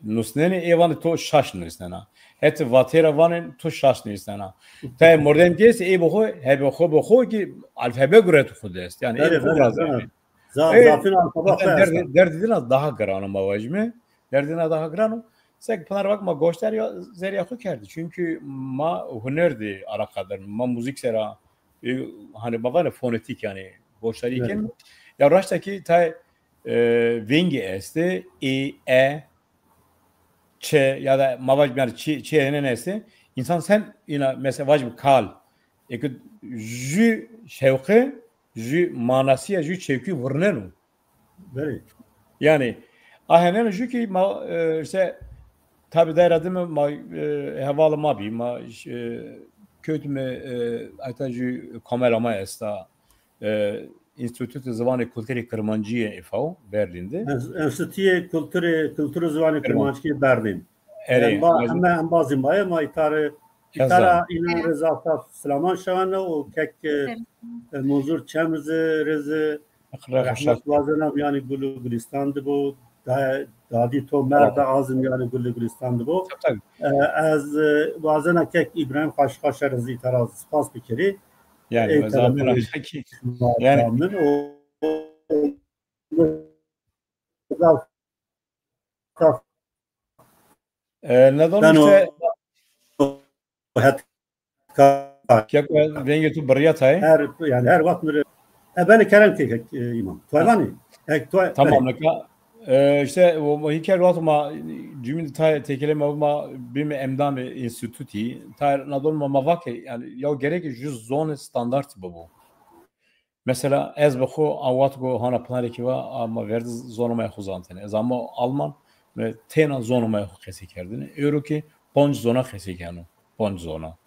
nusnenê, ê vanê to şaş nusnena. Hetê vatê ra vanê to şaş nusnena. Tayê mordem kî estê, ê bi xo, hebê xo bi xo kî alfabe guretê xo de est. Yanî ê bi xo virazê. Za-, zafîn alfabe xo esta. Derdê, derdê dina daha giran o ma vajîme. Derdê dina daha giran o. Sek Pinar vake ma goşdarî ya, zerrîya xo kerdî. Çunkî ma huner de alaqadar, ma muzîk sera, e, hanî ma vanê fonetîk yanî goşdarî kenîme. Ya raşta kî tayê, e, vengî estê, ê, e, ç ya da ma vajîme yanî çi, çi henen estê. Însan sen îna mesela vajîme kal. Eke jû şewqî, jû manasîya, jû çewkî vurneno. Belê. Yanî, a heneno jû kî ma, e, îşte, tabî dayra dime ma, e, hevalê ma bî, ma, e, kewtime, e, ata jû komela ma esta, e, Înstîtûtê Ziwanê Kulturê Kirmancî yê, îfao, Berlîn de. Ens-, Enstîtuyê Kulturê, Kultur û Ziwanê Kirmancî yê Berlîn. Erê, yanî, ma, heme embazê ma yê, ma îta rê, îta ra înan rê zaf zaf silaman şaweno û kek, e, Munzur Çem zî rê zî rehmet wazena, yanî gul û gulîstan de bo, da-, dadî to merda azim yanî gul û gulîstan de bo. E, ez, e, wazena kek Îbrahîm Xaşxaşe rê zî îta ra spas bikerî. Yanî, ey ez amena telefon kî, yanî, min o, o, zaf, zaf. E, ne zaman ben işte o, o het Keko vengê to birîya tayê? Her, yanî her wext mi rê. E, benê kerem ke, e, îmam. To vanî? E, to, tamam, belê. Nika, e, îşte, o, o hîker wext ma, cumîn tayê tekelê ma, ma bîme endamê înstîtûtî. Tayê nadon ma, ma vake, yanî, ya gerek jû zonê standart bibo. Mesela, ez bi xo a wext go hana Pinarê kî va, a ma verdî zonê ma yê xo zantêne. Ez amo Alman, mi têna zonê ma yê xo qesey kerdêne. Ewro kî ponc zona qesey keno. Ponc zona.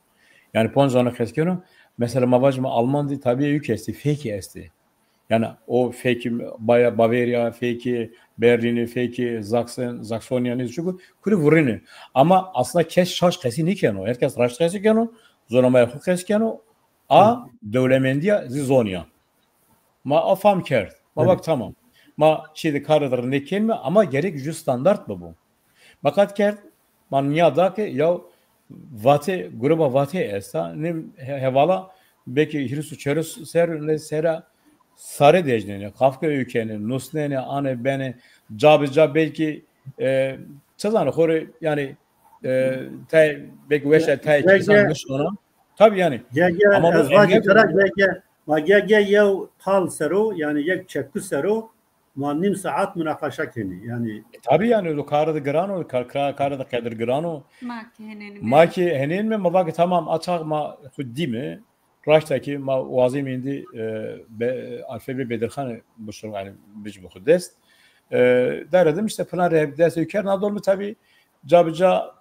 Yanî ponc zona qesey keno. Mesela, ma vajîme Alman de tabî ewk estê, fekî estê. Yanî o fekî Baya-, Bavarya, fekî Berlînî, fekî Zaksen, Zaksonya nêz çik o, kurî vurîne. Ama aslında kes şaş qesey nêkeno. Her kes raşt qesey keno, zonê ma yê xo qesey keno. A dewlemendîya zî zonî ya. Ma a fam kerd. Ma vak tamam. Ma çî de kare de rindek kenîme ama gerek jû standart bibo. Ma qat kerd, ma nîya da ke ya Vatê, gruba Vatê esta, nê he-, hevala belkî hîris û çeris ser, nê sera sare dejnenê, kafke ewkenê, nusnenê, anê benê, ca bi ca belkî, e, çi zanê, xo rê, yanî, e, tayê, belkî weşa tayê çî zan nişona. Tabî yanî. Ge-, ge-, ama ez vacî tira ge-, ge-, ma ge-, ge-, yew qal ser o, yanî yek çeku ser o, ma nîm saet munaqaşa kenî. Yanî. E, tabî yanî, o kare de giran o, kar-, kar-, kare de qedir giran o. Ma kî henênîme. Ma kî henênîme, ma vake tamam, a çax ma xwu dîme. Raşta kî ma wazême îndî, e, be-, alfabê Bedirxanî bişo, yanî, bicîme xwu dest. E, dare dim îşte plan rê dest kerd, na dolme tabî ca bi ca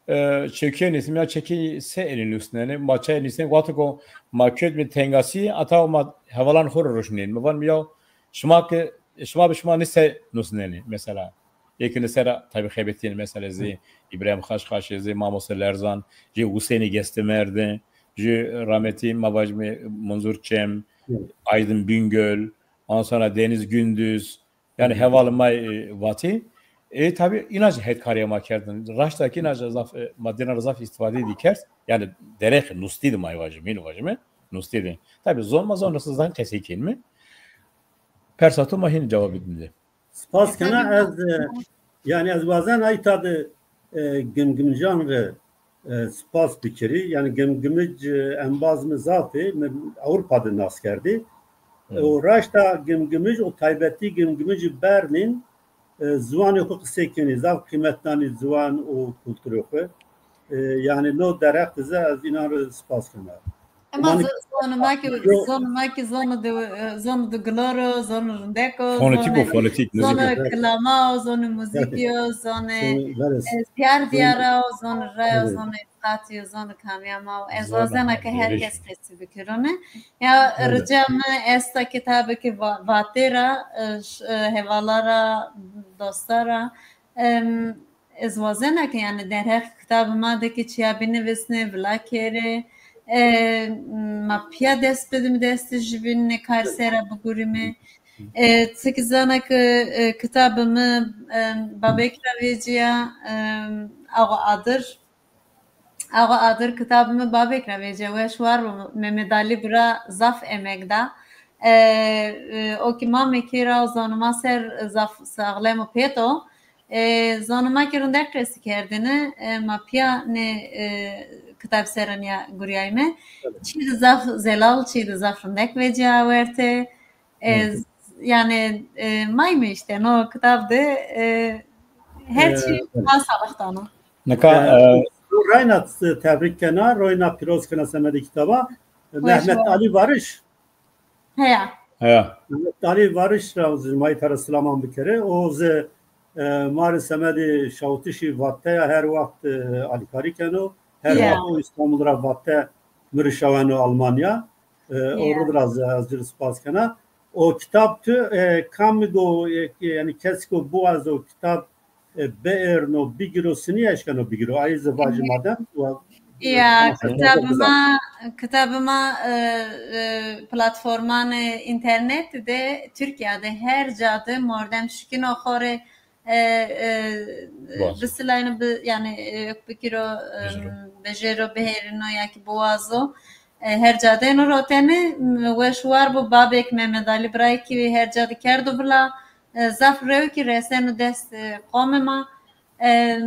e, çekîye nîsnîme ya çekî se enê nusnenê. Ma çayê nîsnenê, wexto ko ma kewtme tengasî, ata ma hevalan xo rê ruşnîn. Mi van mi ya şima ke, şima bi şima nî se nusnenê mesela. Ê ke nî sera tabî xebetîyên mesela zî Îbrahîm Xaşxaşî, zî Mamoste Lerzan, zî Husênî Gestimerdî, zî rametî ma vajîme Munzur Çem, Aydın Bingöl, ondan sonra Deniz Gündüz, yanî hevalê ma, e, Vatî. E, tabî îna zî hetkarîya ma kerdin. Raşta kî îna zî zaf, e, ma dîna ra zaf îstîfade dî kerd. Yanî derheqê nustî de ma vajîme, hînî vajîme, nustî de. Tabî zon ma zon ra zan qesey kenîme. Persa to ma hînî cewabî dîme. Spas kena ez, e, yanî ez wazena îta de, e, gimgimijan rê, e, spas bikerî. Yanî gimgimic, e, embaz mi zaf ê, mi Ewropa de nas kerdî. E, û raşta gimgimic û taybetî gimgimicî Berlîn, e, ziwanê xwu qisey kenî, zaf qîmet danî ziwan û kulturê xwu. E, yanî no derheq de zî ez înan rê spas kena. Ma z- zonê ma ki, zonê ma ki zonê de, zonê de gilor o, zonê rindek o, Fonetîk o, zonê, fonetîk, zonê muzîk o. Kilama o, zonê muzîkî yo, zonê, e, diyar diyara o, zonê ray o, zonê qatî yo, zonê kamîya ma o. Ez wazena ke her kes qesî bikiro ne. Ya, rica mi esta kitabê ki va- vatê ra, e, ş- e, hevala ra, dosta ra, em, ez wazena ke, yanî, derheq kitabê ma de ki çîya binivisnê, vila kerê. E, ma pîya dest bidîme destê jûbînî, nê kar sera bigurîme. E, ti ki zana ke, e, kitabê mi, e, babêk ra vecîya, e, Axa Adir. Axa Adir kitabê mi babêk ra vecîya, weş war bo, Mehmet Ali bira zaf emeg da. E, e, o ki mamekî ra û zonê ma ser zaf saxlem û pêt o. E, zonê ma ki rindek qesî kerdêne, e, ma pîya nê, e, kitab sera nîya gurîyayme. Çî de zaf zelal, çî de zaf rindek vecîya werte. E, yanî, e, mayme îşte, no kitab de, e, her çî ma salix dano. Nika, e, e, rayna tebrîk kena, rayna pîroz kena semedê kitaba. Mehmet Ali Varış. Heya. Heya. Mehmet Ali Varış ra zî ma îta ra silaman bikerê. O zî, e, ma rê semedê şawitişî vateya her wext, e, alîkarî keno. Her wext o Îstanbul ra vate mi rê şaweno Almanya. E, o rud ra zî ez ci rê spas kena. O kitab tu, e, kamî go, e, yanî kesî go biwazo kitab, e, bierno, bigiro, sinî eşkeno bigiro. Ayî zî vajî madem. Ya, kitabê ma, kitabê ma, e, e, platformanê înternetî de, Tirkîya de her ca de mordem şikîno xo rê, e, e, bisilayno, bi, yanî, e, bikiro, e, bijêro, biherîno ya ki biwazo. E, her ca de êno rotene, m, weş war bo babêk Mehmet Ali Biray ki her ca de kerdo vila, e, zaf rew ki reseno dest, e, qomê ma. E,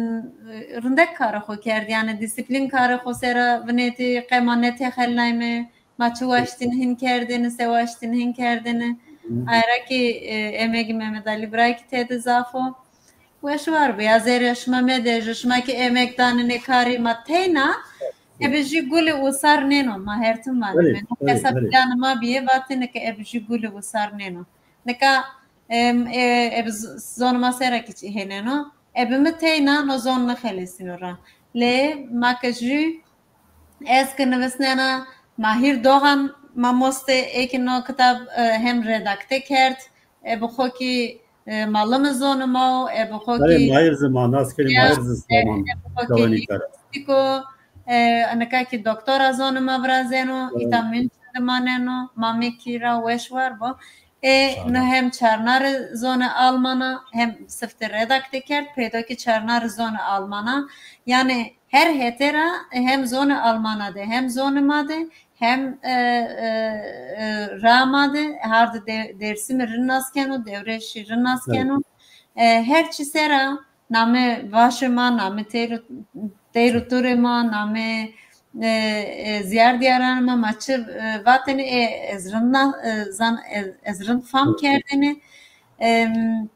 rindek karê xo kerd, yanî dîsîplîn karê xo sera vinetî, qe ma nêtexelnayme, ma çi waştîn hîn kerdêne, se waştîn hîn kerdêne. Ay ra ki, e, emegê Mehmet Ali Biray ki tede zaf o. Weş war bo, ya zerrîya şima medejê, şima ki emeg danê nê karî, ma teyna, ebe jû gulê usar nêno, ma her tim vaneme. Nika sa planê ma bîye, vatêne ke ebe jû gulê usar nêno. Nika, em, e, ebe z- zonê ma sera ki çî hêneno, ebe mi teyna no zon nixelesîno ra. Lê ma ke jû, ez ke nivisnena, Mahîr Doğan mamoste ê ki no kitab, e, hem redakte kerd, ebe xo ki, e, malimê zonê ma o, ebe xo ki Mahîr zî ma nas kenî, Mahîr zî, e, zaman, ebe xo ki lîngwîstîk o, e, nika ki doktora zonê ma virazeno, îta München de maneno, ma mekî ra weş war bo. E, no hem çarnarê zonê Alman a, hem sifte redakte kerd, peydo ki çarnarê zonê Alman a. Yanî her hete ra hem zonê Alman a de, hem zonê ma de, hem, e, e, e, raa ma de, hardê de, Dêrsimî rind nas keno, Dewreşî rind nas keno. E, her çî sera namê vaşê ma, namê teyr û, teyr û turê ma, namê, e, e, zîyar dîyaranê ma, ma çi, e, vatêne, e, ez rind na-, e, zan-, e, ez rind fam kerdêne. Em,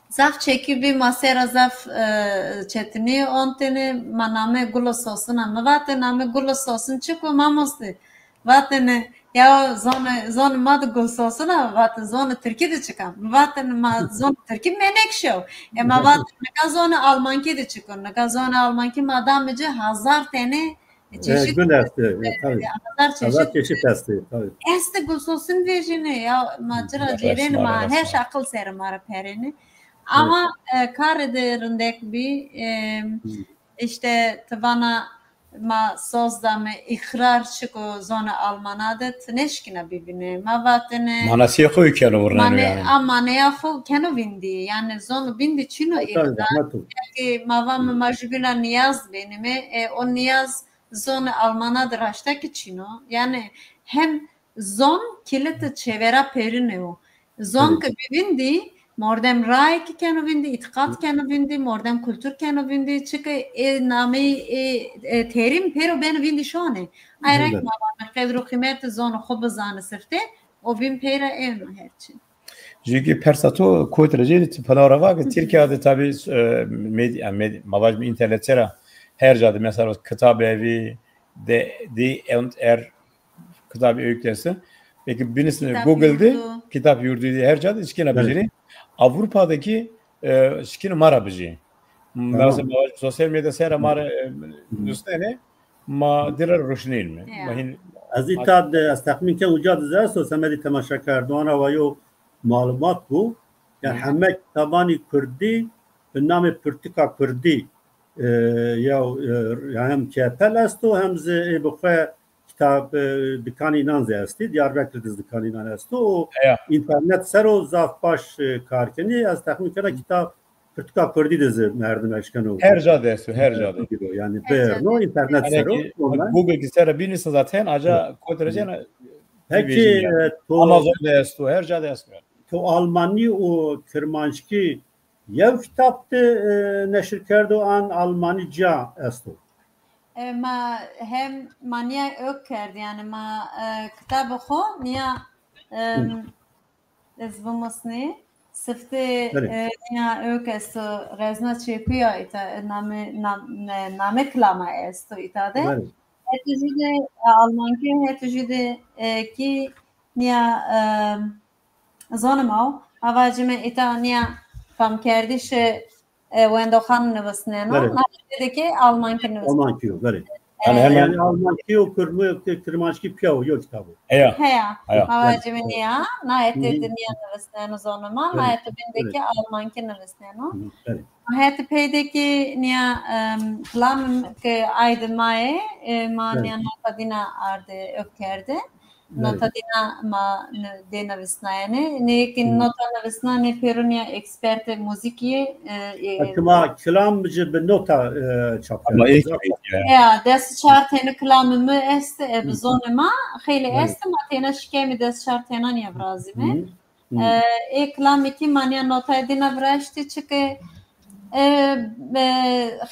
zaf çekî bî, ma sera zaf, e, çetinî ontêne, ma namê Gulo Sosin a. Mi vatê namê Gulo Sosin çik o mamoste? Vatêne, ya zonê, zonê ma de Gulsosin a, vatê zonê tirkî de çik a? Mi vatêne ma zonê tirkî Menekşe o. E, ma vatêne nika zonê almankî de çik o? Nika zonê almankî ma dame ci hazar tenê, e, çeşit. E, gul estê, e, tabî. Hazar çeşit. Hazar çeşit estê, tabî. Estê Gulsosin vejîne, ya ma ci ra cêrêne, ma heş aqil serê ma ra perêne. Ama, e, karê de rindek bî, e, îşte ti vana ma soz dame, îqrar çik o zonê Almana de, ti nêşkîna bibîne. Ma vatêne manasê xo keno vurneno yanî. A maneya xo keno vîndî. Yanî zonê vîndî çin o îqrar. Belkî ma vame ma jûbîna nîyaz benîme. E, o nîyaz zonê Almana de raşta ki çin o. Yanî hem zon kilitê çêvera pêrine yo. Zon ke bî vîndî, mordem raye ki keno vîndî, îtîqat keno vîndî, mordem kultur keno vîndî, çike ê nameyî ê, e, terîm pêro beno vîndî şonê. Ay ra ki ma vame qedr û qîmetê zonê xo bizane sifte, o vîn pey ra êno her çî. Jûkî persa to kotî ra cêdî, ti pênaw ra va ke Tirkîya de tabî, e, med-, yanî med-, ma vajîme înternet sera her ca de mesela kitab evî de, die und er Kitabê ewk de esto. Peki binisnê Google de, Kitap Yurdu de, her ca de şikîna bijî. Avrupa'daki e, şikîna ma ra bijî. Mesela sosyal medya ser ra ma ra e, nusnenê, ma dî ra roşnîn mi. Ma hîn Ez îta de, ez texmîn ken uca de zî esto, semedê temaşekerdoxan ra wa yo malumat bo. Yanî heme kitabanî kurdî bi namê Pirtûka Kurdî e, ya, e, ya hem çepel esto hem zî ê bi xwe kitab, e, dikanê înan zî estî. Diyarbekir de zî dikanê înan esto. O înternet ser o zaf baş, e, kar kenî. Ez texmîn kena kitab Pirtûka Kurdî de zî merdim eşkeno. Her ca de esto, her ca de. Yanî bêrno înternet ser o. Google kî ser ra bînîsin zaten, aca kotî ra cêna. Peki, e, to Amazon de esto, her ca de esto. To almanî û kirmanckî yew kitab de, e, neşir kerdo an almanî ca esto? E, ma hem ma nîya ewk kerd, yanî ma, e, kitabê xo nîya, e, ez bimusnî, siftê, e, nîya ewk esto, Rezna Çekuya îta, e, name, nam-, e, name kilama esto îta de. Hetê jû de, e, almankî, hetê jû de, e, kî nîya, e, zonê ma o. Ma vajîme îta nîya famkerdişê, e, wendoxan nivisneno. Belê. Na de kî almankî nivisneno. Almankî yo, belê. E, yanî almankî û kirm-, kirmanckî pîya yo, yo kitab o. Heya. Heya. Ma vajîme nîya, na hetê de nîya nivisneno zonê ma, na hetê bîn de kî almankî nivisneno. Belê. Hetê pey de kî nîya, em, kilamê ke aydê ma yê, e, ma nîya nota dîna arde ewk kerde. Nota dîna ma ni-, dê nivisnayenê. Nê kî nota nivisnanê pêro nîya ekspertê muzîkî yê, e, e, Hekî ma kilam jî bi nota, e, çap kerde. Ya, des çar tene kilamê mi est, e, bi zonê ma, xeylê est, ma têna şikemê des çar tena nîya virazîme. E, ê kilamê kî ma nîya notayê dîna viraştî, çike, e, e,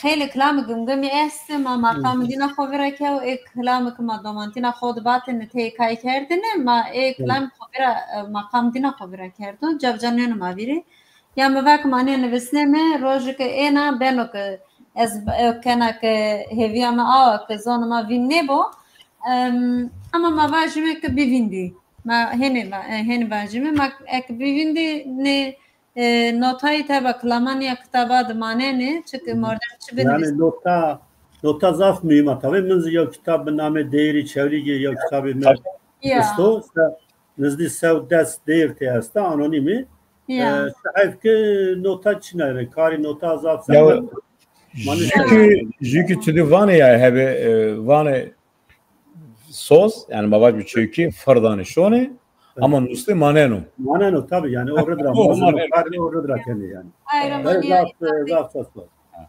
xeylê kilamê Gimgimî estê, ma maqamê dîna xo vîra kew, ê kilamê ke ma domantîna xo de vatêne tey kay kerdêne, ma ê kilamê xo vîra, e, maqamê dîna xo vîra kerdo, ca bi ca nêno ma vîrî. Ya mi va ke ma nê nivisneme, rojê ke êna beno ke ez, e, kena ke hêvîya mi awa ke zonê ma vîn nêbo. Em, ama ma vajîme ke bivîndî. Ma hênî va-, e, hênî vajîme, ma eke bivîndî nê, e, notayî teba kilamanî ya kitaba de manenê, çike mordem çi binivîsî. Yanî nota, nota zaf muhîm a tabî. Min zî yew kitab bi namê Deyirî Çewlîgî, yew kitabê mi esto. Se-, nizdî sew des deyir tê esta, anonîmî. Ya. E, çi heyf ke nota çin a, yanî karê nota zaf zehmet. Jû kî, jû kî tu dî vanê ya hebe, e, vanê soz, yanî ma vajîme çewkî, firdanê şonê, ama nustê maneno. Maneno tabî, yanî o rid ra, o maneno. Karê o rid ra kenê yanî. Zaf, zaf, zaf, zaf.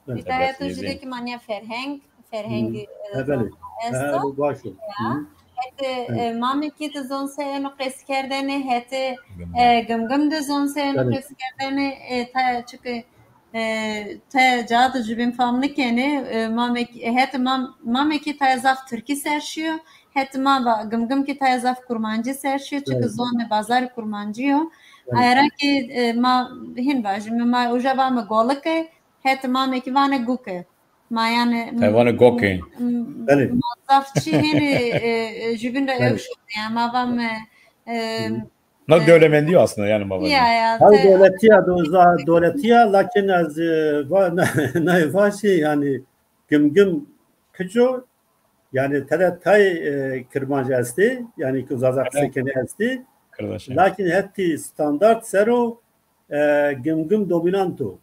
Îta heto jî de kî ma nîya ferheng, ferhengî, e, esto. Baş o. Hetê, e, Mamekî de zon se êno qesîkerdene, hetê, e, Gimgim de zon se êno qesîkerdene, e, ta çike E, taya ca de jubîn fam nikenê, e, Mamek-, e, hetê Mam-, Mamekî taya zaf tirkî ser şîyo, hetê ma va-, Gimgim kî taya zaf kurmancî ser şîyo, çike zonê bazarê kurmancî yo. Aye ra kî, e, ma hîn vajîme, ma uca vame golike, hetê Mamekî vanê guke. Ma yanî, taya vanê goke. Ma zaf çî hênî, e, e, jubîn ra ewk şonê. Yanî ma vame, e, Na dewlemendî yo aslında yanî ma vajîme. Ya, ya, taw dewletî ya, do-, za-, dewletî ya, lakin ez, e, va-, na-, nayê vajî yanî Gimgim kic o, yanî tede tay, e, kirmanc estê, yanî ke Zaza qisey kenê estê. Lakin hetî standart ser o, e, Gimgim dominant o.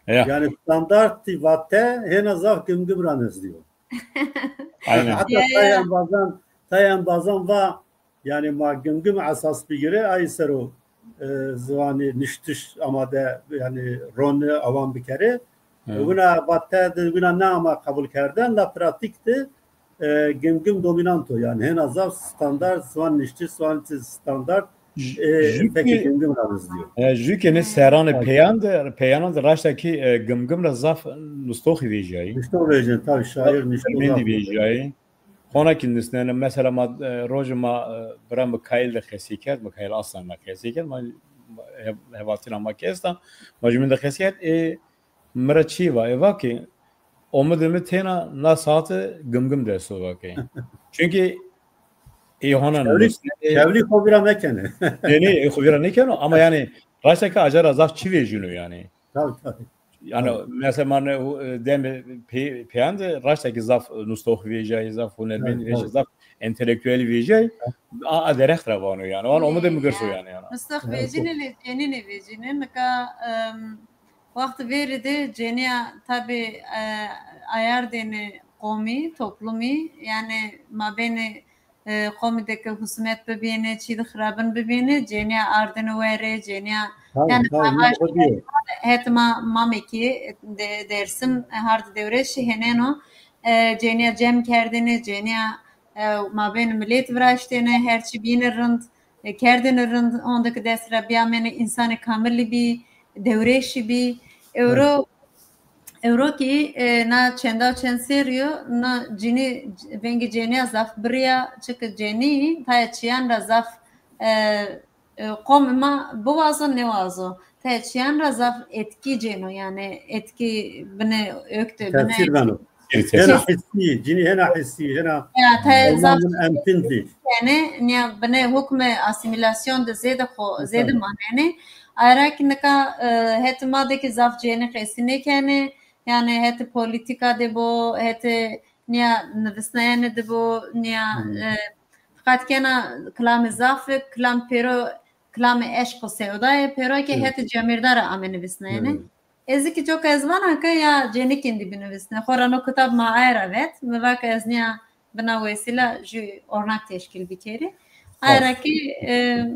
Yanî standartî vate hêna zaf Gimgim ra nizdî yo. Aynen. Heta tay embazan, tay embazan va, yanî ma Gimgim esas bigîre, ay ser o, e, ziwanî niştiş amade, yanî roni awan bikerê. Wina vate de, wina nêama qebul kerden, la pratîk de, e, Gimgim dominant o. Yanî hêna zaf standart, ziwan niştiş, ziwan standart, e, fekê Gimgim ra nizdî yo. E, jû ke nê serranê peyan de, peyanan de raşta kî, e, Gimgim ra zaf nustoxî vejîyayî. Nustox vejîyayî, tabî şaîr nustox zaf vejîyayî. Hona kî nusnenê, mesela ma, e, rojê ma, e, bira Mikaîl de qesey kerd, Mikaîl Aslan ra qesey kerd, ma, ma, he-, hevaltîna ma kî esta, ma jumîn de qesey kerd, ê mi ra çî va, ê va ke omidê mi têna na saete Gimgim de esto va ke. Çunkî Ê hona Şewlî, nusnenê, şewlî xo vîra mekene. Ê nê, ê xo vîra nêkeno ama yanî raşta ke aca ra zaf çî vejîno yanî. Tabii, tabii. Yanî mesela ma ne, e, demê pê-, pêyan de raşta ke zaf nustexu vejîyayî, zaf hunermendî vejîyayî, zaf entelektuelî vejîyayî, a, a derext ra vano yanî. Wan omidê mi girs o yanî, yanî. Nustexu vejînê lê cênînê vejînê. Nika, em, Wextê verî de cênîya tabî, e, ayardêne qomî, toplumî, yanî mabênê, e, qomî de ke husumet bibîyêne, çî de xirabin bibîyêne, cênîya ardêne werê, cênîya, yanî, hetê ma, mamekî de, Dêrsim, e, hardê dewrêşî hêneno, e, cênîya cem kerdêne, cênîya e, mabênê miletî viraştêne, her çî bîyêne rind, e, kerdêne rind, honde ke dest ra bîyamêne însanê kamilî bî, dewrêşî bî. Ewro, ewro kî, e, na çenda û çend serrî yo, na cinî, vengê cenîya zaf birîya, çike cenî tayê çîyan ra zaf, e, e, qomê ma biwazo nêwazo, tayê çîyan ra zaf etkî cêno, yanî etkî binê ewk de, binê tesîr beno. Hêna hissî, cinî hêna hissî, hêna, ya, tayê zaf emkin dî. Yanî, nîya binê hukmê asîmîlasyon de zêde xo, zêde manenê. Aye ra kî nika, e, hetê ma de kî zaf cênî qesî nêkenê. Yanî hetê polîtîka de bo, hetê nîya nivisnayenê de bo, nîya, e, Feqet kena kilamê zaf, kilam pêro, kilamê eşq û sewda yê, pêro ke hetê camêrda ra ame nivisnayene. Ez kî coka ez vana ke ya cênikên de binivisne. Xora no kitab ma aye ra vet. Mi va ke ez nîya bi na wesîla jû ornak teşkîl bikerî. Aye ra kî, e,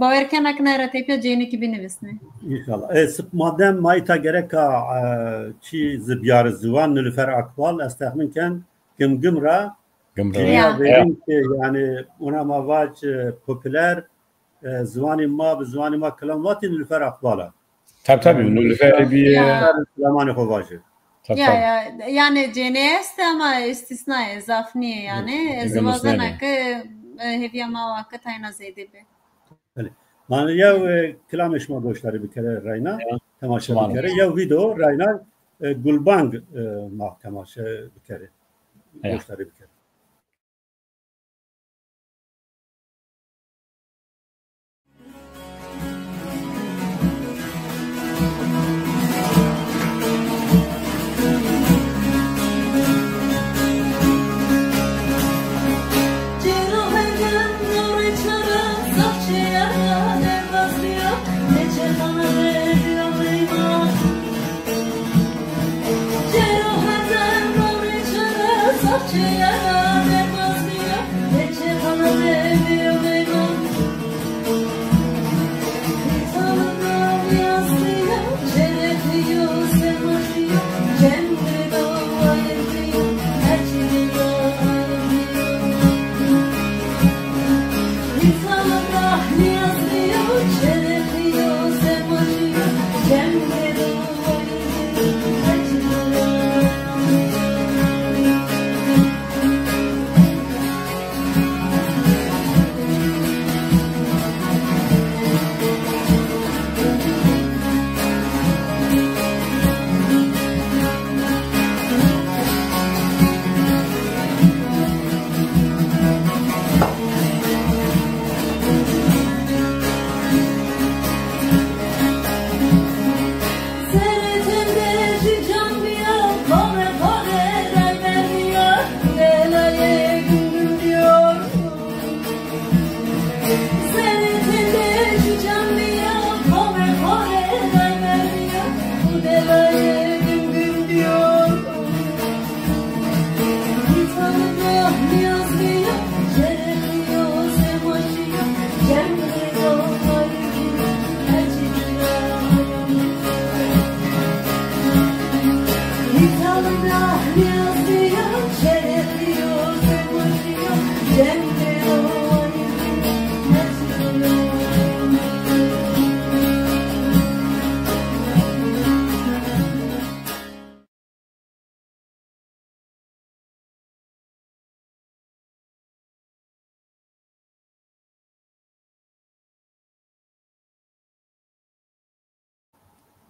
bawer kena ke naye ra tepîya cênikî binivisne. Înşallah. E, sip madem ma îta gereka, e, çî zibîyarê ziwan, Nilüfer Akbal, ez texmîn ken Gimgim ra. Gimgim ra. Cinîya verîn ke, yanî, ona ma vac, e, populer, e, ziwanê ma, bi ziwanê ma kilam vatî Nilüfer Akbal a. Tabî, tabî, yanî, Nilüfer bîye. Kilamanê xo vajê. Tabî, ya, tabî. Ya, yanî cênî estê ama îstîsna yê, zaf nîyê yanî. Ez wazena ke, e, hêvîya ma wa ke tayna zêde bê. Belê. Ma yew, e, kilamê şima goşdarî bikere reyna, temaşe bikere. Yew vîdeo reyna, e, Gulbang, e, ma temaşe bikere. Goşdarî bikere.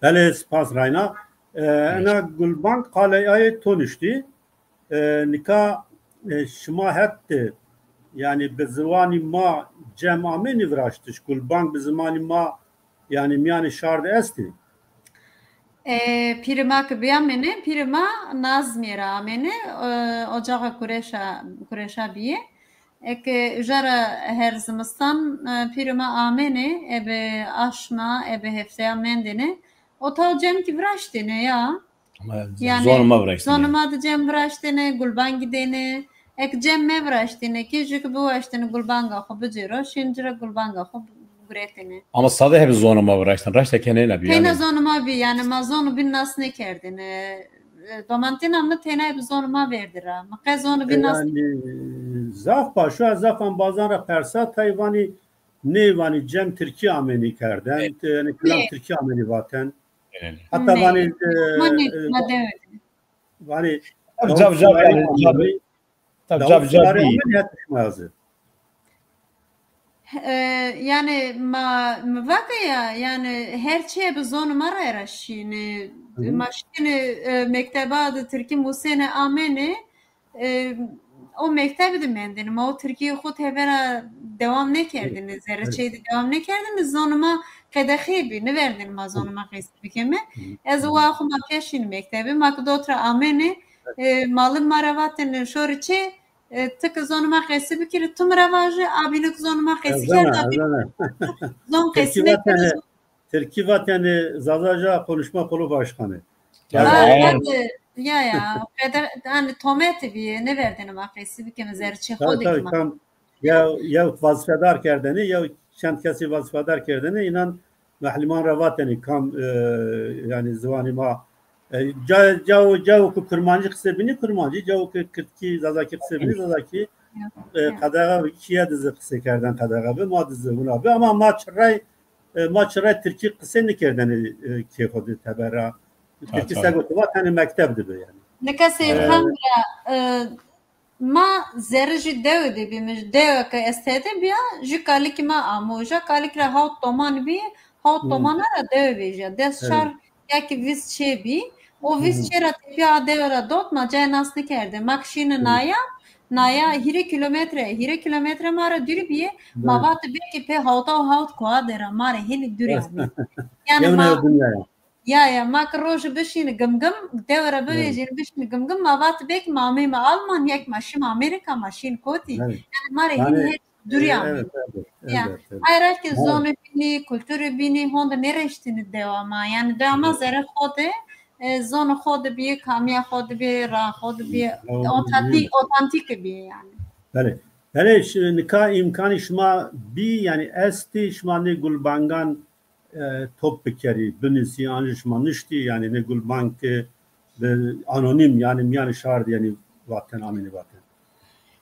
Belê, spas rayna. E, ena Gulbang qalê aye to nuştî. E, nika, e, şima het de Yanî bi ziwanî ma cem amênî viraştiş, gulbang bi zimanî ma, yanî mîyanê şar de estê? E, pîrê ma ke bîyamêne, pîrê ma Nazmîye ra amêne, e, ocaxa kureşa, kureşa bîye. Eke uca ra her zimistan, e, pîrê ma amêne, ebe aşma, ebe hefteya mendêne. O taw cem kî viraştêne ya. Yanî, zonê ma viraştêne. Zonê ma de cem viraştêne, gulbangî dêne. Eke cem meviraştêne kî, jû kî biwaştêne gulbanga xo bicêro, şîn ci ra gulbanga xo guretêne. Ama sade hebî zonê ma viraştêne, raşta kenêna bî. Teyna yanî zonê ma bî, yanî ma zonê bîn nas nêkerdêne. E, domantêna mi teyna hebî zonê ma verdî ra. Mi qe zonê bîn nas. Yanî, zaf paşo, ez zaf embazan ra persa, tay vanî nê vanî cem tirkî amênî kerden, yanî kilam tirkî amênî vaten. Heta vanî, e, vanî, tabi cav cav yanî, tabi cav cav bî. E, yanî ma, mi vake ya, yanî her çî bi zonê ma ra era şînê. Ma şînê, e, mekteba de tirkî musêne amêne, e, o mektebî de mendêne. Ma o tirkîyê xo tebera dewam nêkerdêne, zerrê çê de dewam nêkerdêne. Zonê ma qedexê bî, nêverdêne ma zonê ma qesî bikeme. Ez wa xo ma pîya şîne mektebî. Ma ke dot ra amêne, e, malin ma ra vatêne şorê çê, e, ti ke zonê ma qesî bikirî, tu mi ra vaje, a bîne ke zonê ma qesî kerd, a bîne zon qesî nêkerd. Tirkî vatêne, Zazaca konuşma konu başkanı. Ya, ya, ya. Qeder, yanî tometî bîye, nêverdêne ma qesî bikeme, zerrê çê xo de kî ma. Kam, ya, ya wazîfedar kerdêne, ya çend kesî wazîfedar kerdêne, înan mehlîman ra vatêne kam, e, yanî ziwanî ma, e, ca, cawo, cawo ke kurmancî qise bînî kurmancî, cawo ke kirdkî, zazakî qise bînî zazakî, e, qedexe kîye de zî qise kerden qedexe bi, ma de zî wina bi. Ama ma çirey E, ma çirey tirkî qisey nêkerdêne, e, kê xo de tebera. Tirkî sego tu va tenê mekteb de bi yanî. Nika Seyîdxan bira, e, ma zerrê jû dewe de bîme, dewe ke ez tede bîya, jû kalikî ma amo uca, kalik ra hawt doman bî, hawt domana ra dewe vejîya. Des çar ya kî vîst çê bî. O vîst çê ra tepîya a dewe ra dot, ma cayê nas nêkerde. Ma kî şîne naya, naya hîrê kîlometre, hîrê kîlometre ma ra dûrî bîye. Ma vatê belkî pê hawta û hawt koa de ra ma rê hênî dûrî amê. Yanî ma, ya, ya, ma kî rojî bişîne Gimgim, dewe ra bivejîne bişîne Gimgim, ma vatê belkî ma ameyme Almanya, kî ma şîme Amerîka, ma şîne kotî. Yanî ma rê hênî dûrî amê. Ya. Ay ra kî zonê bînî, kulturê bînî, honde nêreştêne dewa ma. Yanî dewa ma zerrê xo de, e, zonê xo de bîye, kamîya xo de bîye, ra xo de bîye, otantîk, otantîk bîye yanî. Belê. Belê, şi-, nika îmkanî şima bî, yanî estî, şima nê gulbangan e, top bikerî, binusî, an jî şima nuştî, yanî nê gulbang ke bi anonîm, yanî mîyanê şar de, yanî vaten, amênî vaten.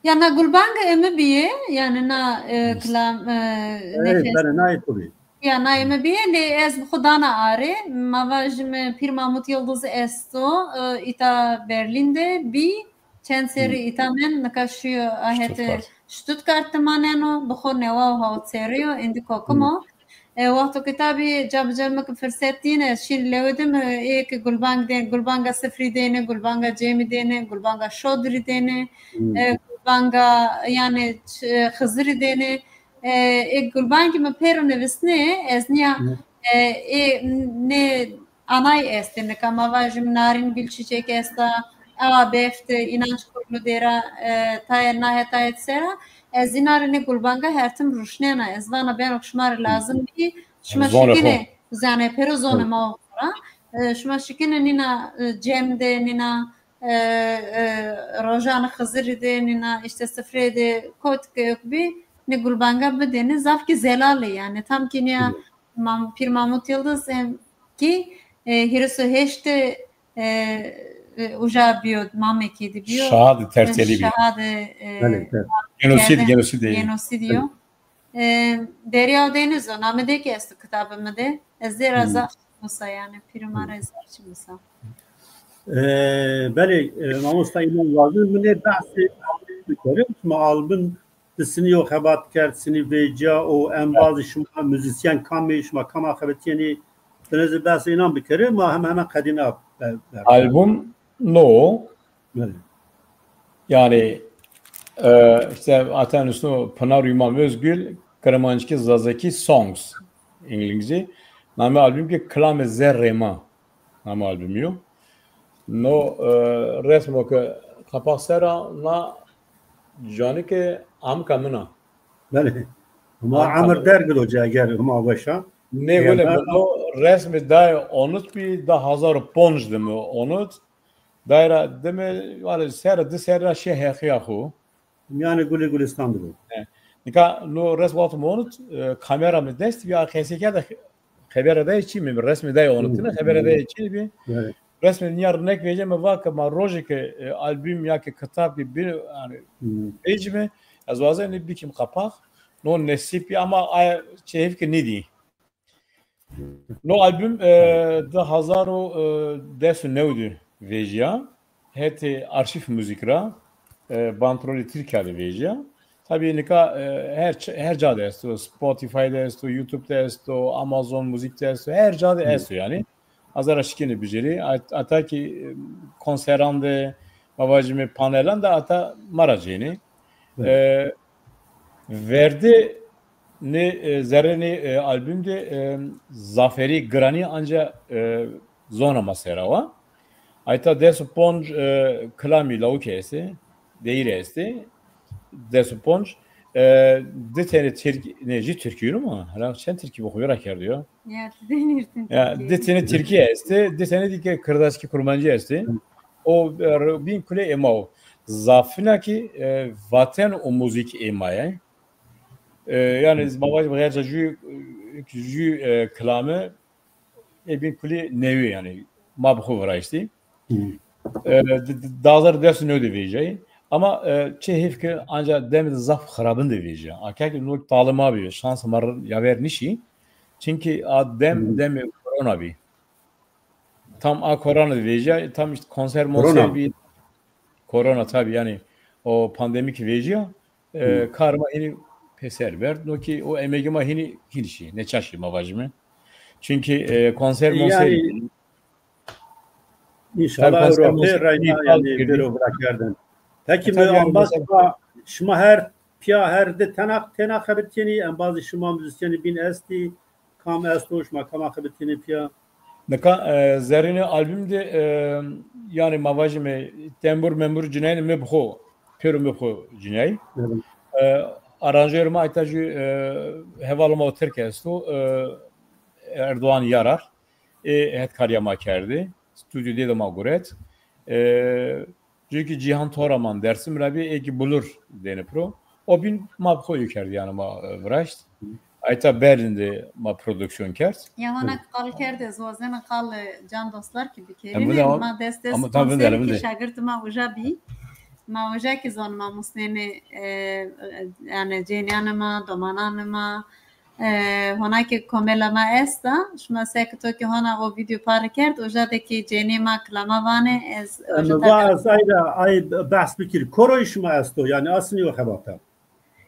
Ya na gulbang ê mi bîye, yanî na, e, kilam, e, nefes. Belê, na ê to bî. Ya na ê mi bîye, lê ez bi xo dana arê. Ma vajîme Pîr Mahmut Yildiz esto, e, îta Berlîn de bî. Çend serrî îta mend, nika şîyo a hetê Stuttgart de maneno, bi xo newa û hawt serrî yo, êndî kokim o. E, wexto ke tabî ca bi ca mi ke firset dîne, ez şîn lewê de mi, ê ke gulbang dên, gulbanga sifrî dêne, gulbanga cemî dêne, gulbanga şodirî dêne, e, gulbanga, yanî, ç-, e, xizirî dêne. E, ê gulbangî mi pêro nivîsnê, ez nîya, e, ê nê anay estê, nika ma vajîm narîn gulçîçek esta, awa beft, înanç kurlu dêra, e, tayê nahe tayê sera, ez îna rê nê gulbanga her tim ruşnena. Ez vana beno ke şima rê lazim bî, şima şikîne, zanê pêro zonê ma o ra. E, şima şikîne nîna, e, cem de, nîna, e, e, rojanê Xizirî de, nîna îşte sifrê de, kot ke yok bî, nê gulbanga bidêne, zaf kî zelal ê yanî. Tam kî nîya Mam-, Pîr Mahmut Yildiz, em, kî, e, hîris û heşt de, e, e, uca bîyo, Mamekî de bîyo. Şahadê tertîyelî bîyo. Şahadê, e, genocide, genocide. Genocide yo. E, Derya û Deniz o, namê de kî esto kitabê mi de. Ez zêra zaf musa yanî, pîrê ma ra zaf çî musa. E, belê, e, mamosta Îmam Vazir, mi nê behsê album bikerî, şima album de sinî yo xebat kerd, sinî vecîya, o embazê şima, muzîsyen kam ê, şima kam a xebetîyenî, binê zî behsê înan bikerî, ma heme heme qedîna be-, ber-, album no. Belê. Yanî, E, işte ata nusno Pınar Uymam Özgül, Kırmancıki Zazaki Songs, İngilizce. Name albüm ki Kilame Zerrê Ma. Name albümü yo. No, e, resmo ki kapak sera na cani ki amka mina. Belê. Huma Amka emir mina. Der gilo cager huma weşa. Ne Ya böyle da- no resmi day onut bi da hazar ponc de mi onut. Dayra dime, vale, serra, di serra şi heqiya xu. Yanî gulê gulistan dibo. He. Nika no resm wexto mi onut, e, kamera mi dest ya qesê kerde xebere de çi mi, resmi de onut ne, xebere de çi bi. Evet. Resmi niya rinek vece mi va ke ma rojê ke, e, albüm ya ke kitab ki bir, yani, vecime, ez wazenî bikim kapak, no nesîp ama ay çehif ki nidî. No albüm, e, di hazar û, e, des û new de vejîya. Hetê arşîv muzîk ra, e, bandrolê Tirkîya de vejîya. Tabî nika, e, her ç-, her ca de esto. Spotify de esto, YouTube de esto, Amazon Müzik de esto, her ca de esto yanî. Azara şikîne bicerî. At-, ata ki, e, konseran de, ma vajîme panelan de ata ma ra cênê. Evet. E, Verdê nê, e, zerrê nê, e, albüm de, e, zaferî giranî anca, e, zona ma sera wa. Ayta des û ponc, e, kilamî lawikê estê, deyîrê estê. Des û ponc, e, di tenê tirk, ne, jî tirkî yo ma? Hela çend tirkî bi xo ra kerdo ya? Ya, ti denîrtin Ya, tirkî. Di tenê tirkî estê, di tenê dî ke kirdaskî kurmancî estê. O, e, bîn kulê ê ma o. Zafina ki, e, vaten û muzîk ê ma ye. E, yanî ma vajî xerca jü, jü, e, kilame ê bîn kulî newî yanî ma bi xo viraştî. E, di, di, di hazar des û new de vejîyayî. Ama, e, çi heyf ki anca demê de zaf xirabin de vejîya. Aka ki no talê ma bî, şans ma ri yaver nişî. Çimkî a dem, demê korona bî. Tam a korona de vejîya, tam işte konser monser bî. Korona tabî yanî o pandemî ki vejîya, e, kar ma hînî pêser berd. No ki o emegê ma hînî, hînî şî, neçaşî ma vajîme. Çimkî, e, konser monser Yanî, înşallah ewro pê reyna yanî bêro virakerdin. Pekî mi ambaz şima, şima her pîya her di tena, tena xebitîyenî, embazî şima muzîsyenî bîn estî, kam esto, şima kam a xebitîyenî pîya? Nika, e, zerrînê albüm de, e, yanî ma vajîme tembur membur cinayîne mi bi xo, pêro mi bi xo cinayî. E, aranjör ma ayta jü, e, hevalê ma o tirk esto, e, Erdoğan Yarar. Ê hetkarîya ma kerdî. Stûdyo dê de ma guret. E, Cûkî Cîhan Toraman Dersim ra bî, ê kî Bulur dêne pro. O bîn ma bi xo yo kerd, yanî ma, e, viraşt. Ayta Berlin de ma produksiyon kerd. Ya hona ki qal kerd, ez wazena qal, e, Can Dostlar ki bikerîme. Ma des des konser ki şagirtê ma uca bî. Ma uca ki zonê ma musnenê, e, e, yanî cênîyanê ma, domananê ma, E, hona ki komela ma esta, şima seke to ki hona o vîdeo pare kerd, uca de ki cênê ma kilama vanê, ez uca ta va ez ay ra ay behs bikir. Koroyî şima esto, yanî aslî o xebata?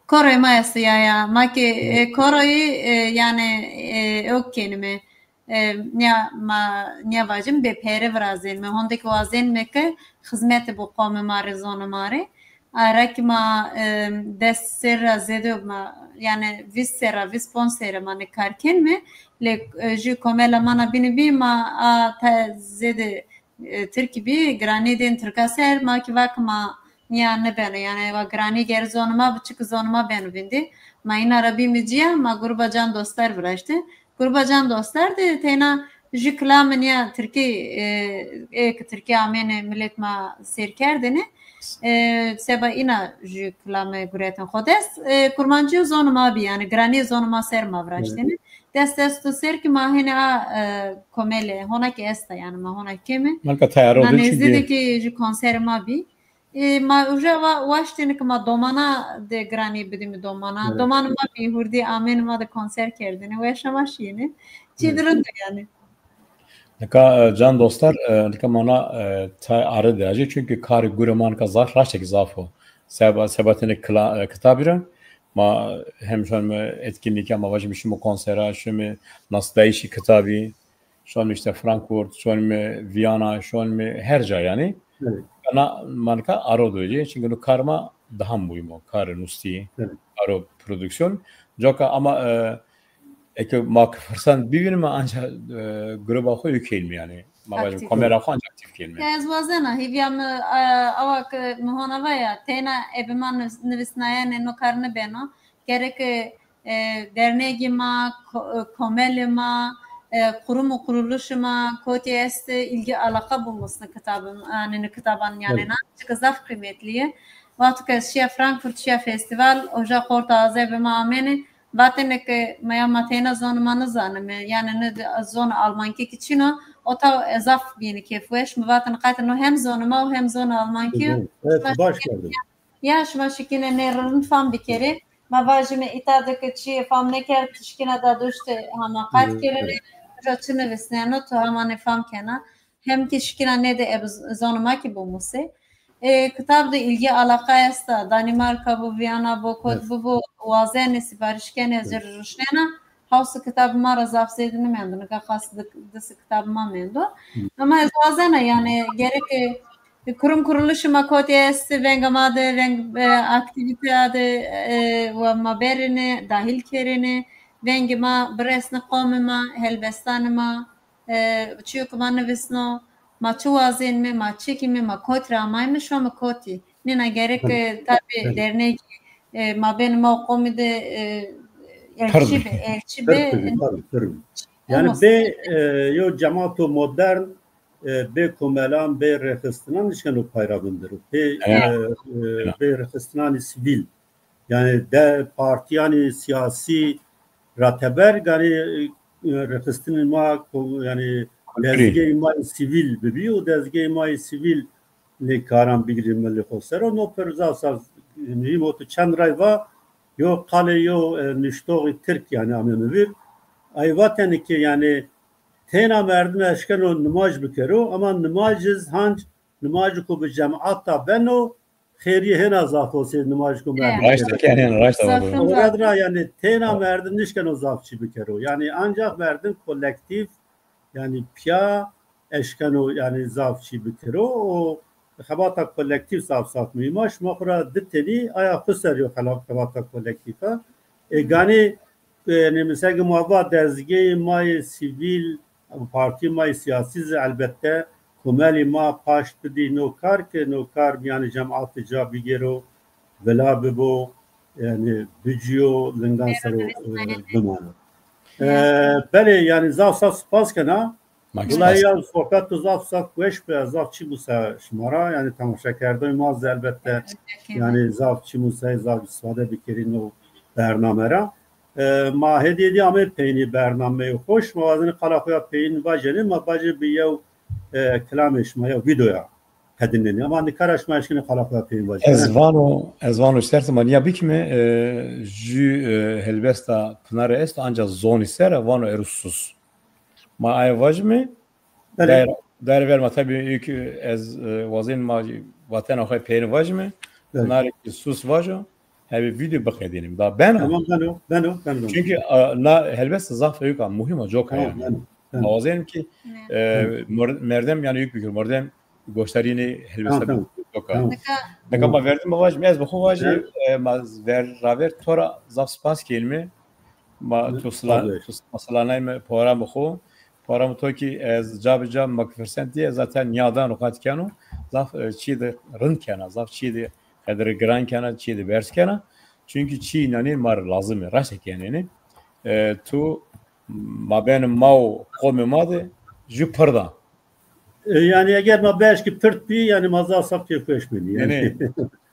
Koroyî ma esto ya ya. Ma ki, e, koroyî, e, yanî, e, ew kenîme. E, nîya ma, nîya vajîme bê pere virazênîme. Honde ki wazenîme ke xizmetê bo qomê ma rê, zonê ma rê. Ara ki ma, e, des serra zêde ma, yanî vîst serra, vîst ponc serra ma nê kar kenîme. Lê, e, jü komela ma na bînî bî, ma a te zêde, e, tirkî bî, giranî dên tirka ser, ma ki va ki ma nîya nêbeno. Yanî wa giranî ger zonê ma bi, çiki zonê ma beno vindî. Ma îna ra bîme cîya, ma gruba Can Dostlar viraşte. Gruba Can Dostlar de teyna jü kilame nîya tirkî, e, ê ki tirkî amêne milet ma sêr kerdêne. E, seba îna jü kilame guretin xo dest. E, kurmancî zonê ma bî, yanî giranî zonê ma ser ma viraştêne. Dest dest o ser ki ma hêne a, e, komele, hona ki esta, yanî ma hona keme. Malka tayaro de nêzdî de ki jü konserê ma bî. E, ma uca va-, waştêne ke ma domana de giranî bidîme domana. Domanê ma bî hurdî amêne ma de konser kerdêne. Weşa ma şîyêne. Çî de rind o yanî. Nika, e, Can Dostlar, e, nika ma na, e, tay arê de acê. Çunkî karê gurê ma nika zaf, raştekî zaf o. Seba, seba tenê kila-, e, kitabî ra ma hem şonîme etkinlîke, ma vajîme şîme konsera, şîme nasdayîşî kitabî. Şonîme işte Frankfurt, şonîme Viyana, şonîme her ca yanî. Evet. Na, ma nika aro do cê. Çunkî no kar ma daha muhîm o. Karê nustî, Evet. karo produksiyon. Coka ama, e, eke ma ki firsend bivînime, anca, e, gruba xo yukeyîme yanî. Ma vajîme Aktîf kamera xo anca aktîf keyîme. Ya ez wazena, hîvîya mi, e, awa ke mi hona va ya, teyna ebe ma nivis-, nivisnayenê no kar nibeno. Gereke, e, dernegî ma, ko-, e, komelê ma, e, qurum û quruluşê ma kotî estê, îlgî alaqa bimusne kitabin, yanî ni kitaban yanê na. Çike zaf qîmetlî yê. Wexto ke ez şîya Frankfurt, şîya festîval, oja xorta azebê ma amêne, vatêne ke ma ya ma teyna zonê ma nizanîme, yanî ni zonê almankî kî çin o, o taw e zaf bîyêne kêfweş. Mi vatêne qaytê no hem zonê ma o hem zonê almankî yo. Evet, baş kerdin. Ya şima şikîne nê rind fam bikerê. Ma vajîme îta de ke çîyê fam nêkerd, ti şikîna daduştê hema qayt kerêne. Uca çi nivisneno, tu hema nê fam kena. Hem kî şikîna nêdê ebe z-, zonê ma kî bimusê. E, kitab de îlgî alaqa esta. Danîmarka bo, Vîyana bo, kot bibo, wazenê sîparîş kenê, ez ci rê ruşnena. Hawsê kitabê ma ra zaf zêde nimendo. Nika qas di-, disê kitabê ma mendo. Ama ez wazena, yanî gereke, e, kurum kuruluşê ma kotî estê, venga ma de, veng, e, aktîvîteya de, e, wa ma berêne, dahîl kerêne, vengê ma biresne qomê ma, helbestanê ma, e, çîyo ke ma nivisno, ma çi wazênme, ma çi kîme, ma kotî ra amayme, şome kotî. Nîna gerek, e, tabî dernegî, e, mabênê ma û qomî de, e, elçî be, elçî be. Yanî bê, e, yew cemato modern, e, bê komelan, bê rêxistinan nişkeno pay ra vindiro. Bê, e, e, bê rêxistinanê sivîl. Yanî de partîyanê sîyasî ra teber, ganî, e, rêxistinê ma, ko-, yanî dezgeyê ma yê sivîl bibî û dezgeyê ma yê sivîl nê karan bigirî milê xo ser o. No pir zaf zaf muhîm o. Tu çend ray va, yo qalê yo, e, nuştoxî tirk yanî ame mi vîr. Ay vatêne ke yanî têna merdim eşkeno nimaj bikero, ama nimaj iz hanc, nimajêko bi cemata beno, xêrî hêna zaf o sê nimajêko merdim. Raşt kenê, raşt. Ora ra yanî têna merdim nişkeno zaf çî bikero. Yanî ancax merdim kolektîf, yanî pîya eşkeno yanî zaf çî bikero. O xebata kolektîf zaf zaf muhîm a. Şima xo ra di tenî aya xo ser yo xela-, xebata kolektîf a. E, ganî, e, yanî mesela ke ma va dezgeyê ma yê sivîl, partîyê ma yê sîyasî zî elbette komelê ma paşt bidî no kar ke no kar mîyanê cemaatî ca bigêro, vila bibo, yanî bicîyo, lingan ser o, e, bimano. E, belê, yanî zaf zaf spas kena. Wulay ya sohbet to zaf zaf weş bi, ez zaf çî musa şima ra, yanî temaşekerdoyê ma zî elbette, yanî zaf çî musayê, zaf îstîfade bikerî no bername ra. E, ma hêdî hêdî amê peynî bernameyê xo. Şima wazenê qala xo ya peyin vajenê, ma bacê bi yew, e, kilamê şima, yew vîdeoya qedînenê. Ama nika ra şima eşkenê qala xo ya peyin vajenê. Ez vano, ez vano şertê ma nîya bikîme, e, jü, e, helbesta Pınar'e esto, anca zonî ser a, vano ero sus. Ma aye vajîme, Belê. Daîr, daîr ver ma tabî ilk ez, e, wazên ma vatena xo peyni vajîme. Belê. Narê ki sus vajo, hebê vîdeo biqedînim. Da bena. Tamam, beno, beno, beno. Çünkü, a, na helbest zaf ewk a, muhîm a, coka yanî. Tamam, beno, beno. Ma wazên ki, e, mor-, merdem yanî ewk bikir, mordem goştarînê helbesta coka. Tamam, tamam. Nika ma verdim ma vajîme, ez bi xo vajî, e, ma ver, raver to ra zaf spas keyîme. Ma tu sila-, tu silanayme programê xo. Programê to kî ez ca bi ca ma ki firsend dîye, zaten nîyadan ruqat keno. Zaf, e, çî de rind kena, zaf çî de qedre giran kena, çî de berz kena. Çünkü çî nanî ma rê lazim ê, raşte kenêne. E, tu mabênê ma û qomê ma de jü pird a. E, yanî eger ma bieşkî pirt bî, yanî ma zaf zaf kêfweş benî. Yanî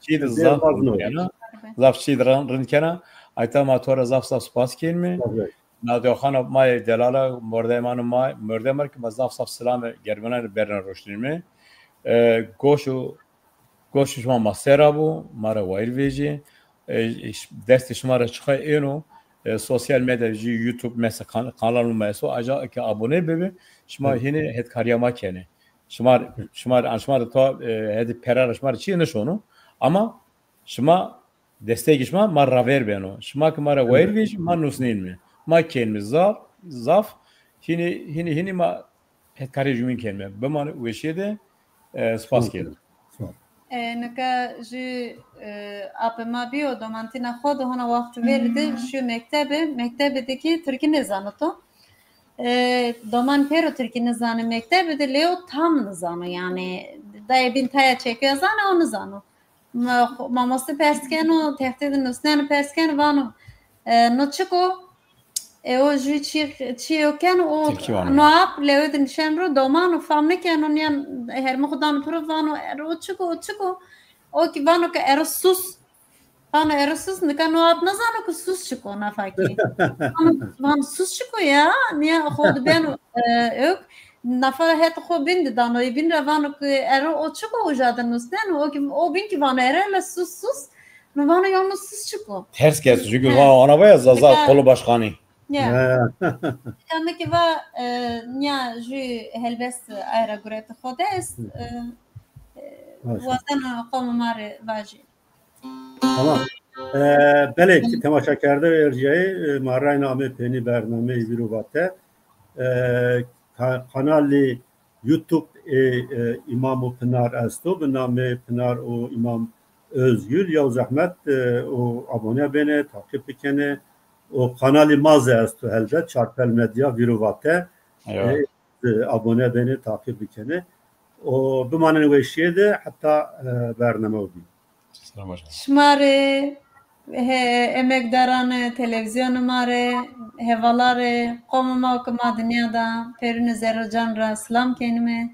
çî de zaf rind kena. Zaf çî de rind kena. Ayta ma to ra zaf zaf spas kenîme. Nadoxana ma yê delala, mordemana ma, mordemar ki ma zaf zaf silame germenanê berna roşnîme. E, goş û Goşê şima ma ser a bo, ma ra wayîr vejî. E, ş-, destê şima ra çiqa êno, e, sosyal medya jî, YouTube mesela kan-, kanalê ma esto, aja ke abone bibi, şima hînî hetkarîya ma kenê. Şima, şima, şima de to, e, hedî pera ra şima ra çîyê nişono. Ama şima destegê şima ma raver beno. Şima ke ma ra wayîr vejî, ma nusnenîme. Ma kenîme zaf, zaf, hînî, hînî, hînî ma hetkarîya jumîn kenîme. Bimanê weşîye de, e, spas kenîme. Sağ ol. E, nika jü, e, apê ma biyo, domantîna xo de hona wextî verî de şiyo mektebe, mektebe de kî tirkî nêzano to. E, doman pêro tirkî nêzanê mektebe de, lê o tam nêzano, yanî dayê bîn taya çekiyo zanê, o nêzano. Ma-, mamoste pers keno, textê de nusneno, pers keno, vano, e, no çik o? E, o jü çî, çîyo keno, o Tirkî vano. No ap lewe de nişen ro, doman o fam nêkeno, nîyan hermê xo dano piro, vano, ero o çik o, o çik o? O kî vano ke ero sus. Vano ero sus, nika no ap nêzano ke sus çik o, nafa kî. Vano, vano sus çik o ya? Nîya xo de beno, e, ök. Nafa het xo bîn de dano, ê bîn ra vano ke ero o çik o, uja de nusneno, o kî, o bîn kî vano ero hele sus sus. No vano yalnız sus çik o. Ters kes, çünkü ha, ana vaya Zaza Nika Kolu Başkanı. Ya. Ha. Nika mi kî va, e, nîya jü helbest ay ra gurete xo de est, e, e, Baş. Wazeno qomê ma rê vajî. Tamam. E, belê kî temaşakerde û erciyayê, e, ma rayna amê peynî bernameyê Vîr û Vate. E, ka-, kanalî YouTube ê, e, Îmam û Pinar esto, bi namê Pinar û Îmam Özgül. Yew zehmet, e, û abone benê, taqîb bikenê. Û kanalî ma zî esto helbet, Çarpel Medya Vîr û Vate. Eyvallah. E, e, abone benê, taqîb bikenê. Û bimanên weşîye de heta, e, bernameyo bîn. Selam hocam. Şima rê, he, emekdaranê televîzyonê ma rê, hevala rê, qomê ma ke ma dinya da, pêrune zerrê can ra silam kenîme.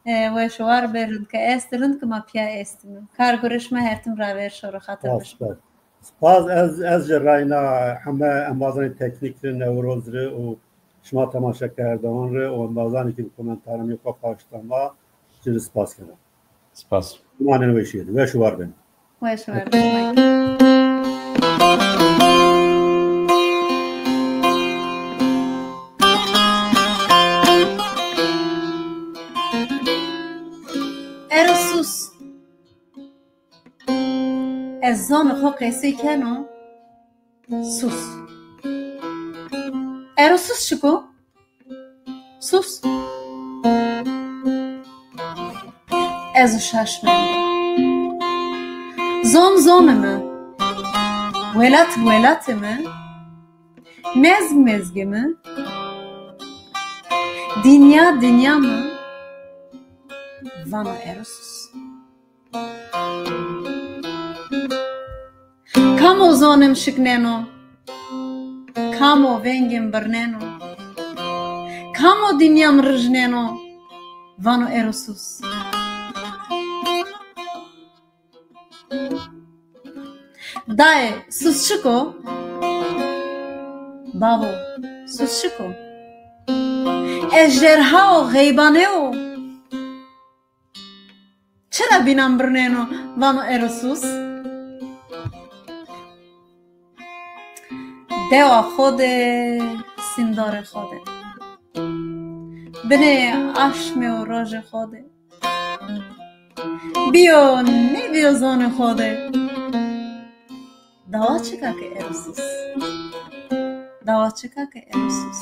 E, weş û war be, rind ke est, rind ke ma pîya estîme. Kar gurê şima her tim ravêr şoro, xatir be şima. Spas, spas. Spas, ez, ez jî rayna heme embazanê teknîk rê, Newroz rê û şima temaşekerdoxan rê û embazanê ke bi komentaranê xo paşt da ma, ci rê spas kena. Spas. Bimanên weşîye de. Weş û war benê. Weş û war benê. Ero sus. Ez zonê xo qesey keno. Sus. Ero sus çik o? Sus. Ez şaş mendo. Zon zonê mi. Welat welatê mi. Mezg mezgê mi. Dinya dinya mi. Vano ero sus. Kam o zonê mi şikneno, kam o vengê mi birneno, kam o dinya mi rijneno, vano ero sus. Dayê, sus çik o? Bavo, sus çik o? Ejderha o, xeybane o. Çira bînan birneno, vano ero sus? Dewa xo de, sîndorê xo de. Binê aşmê û rojê xo de. Bîyo, nêbîyo zonê xo de. Dawa çika ke ero sus? Dawa çika ke ero sus?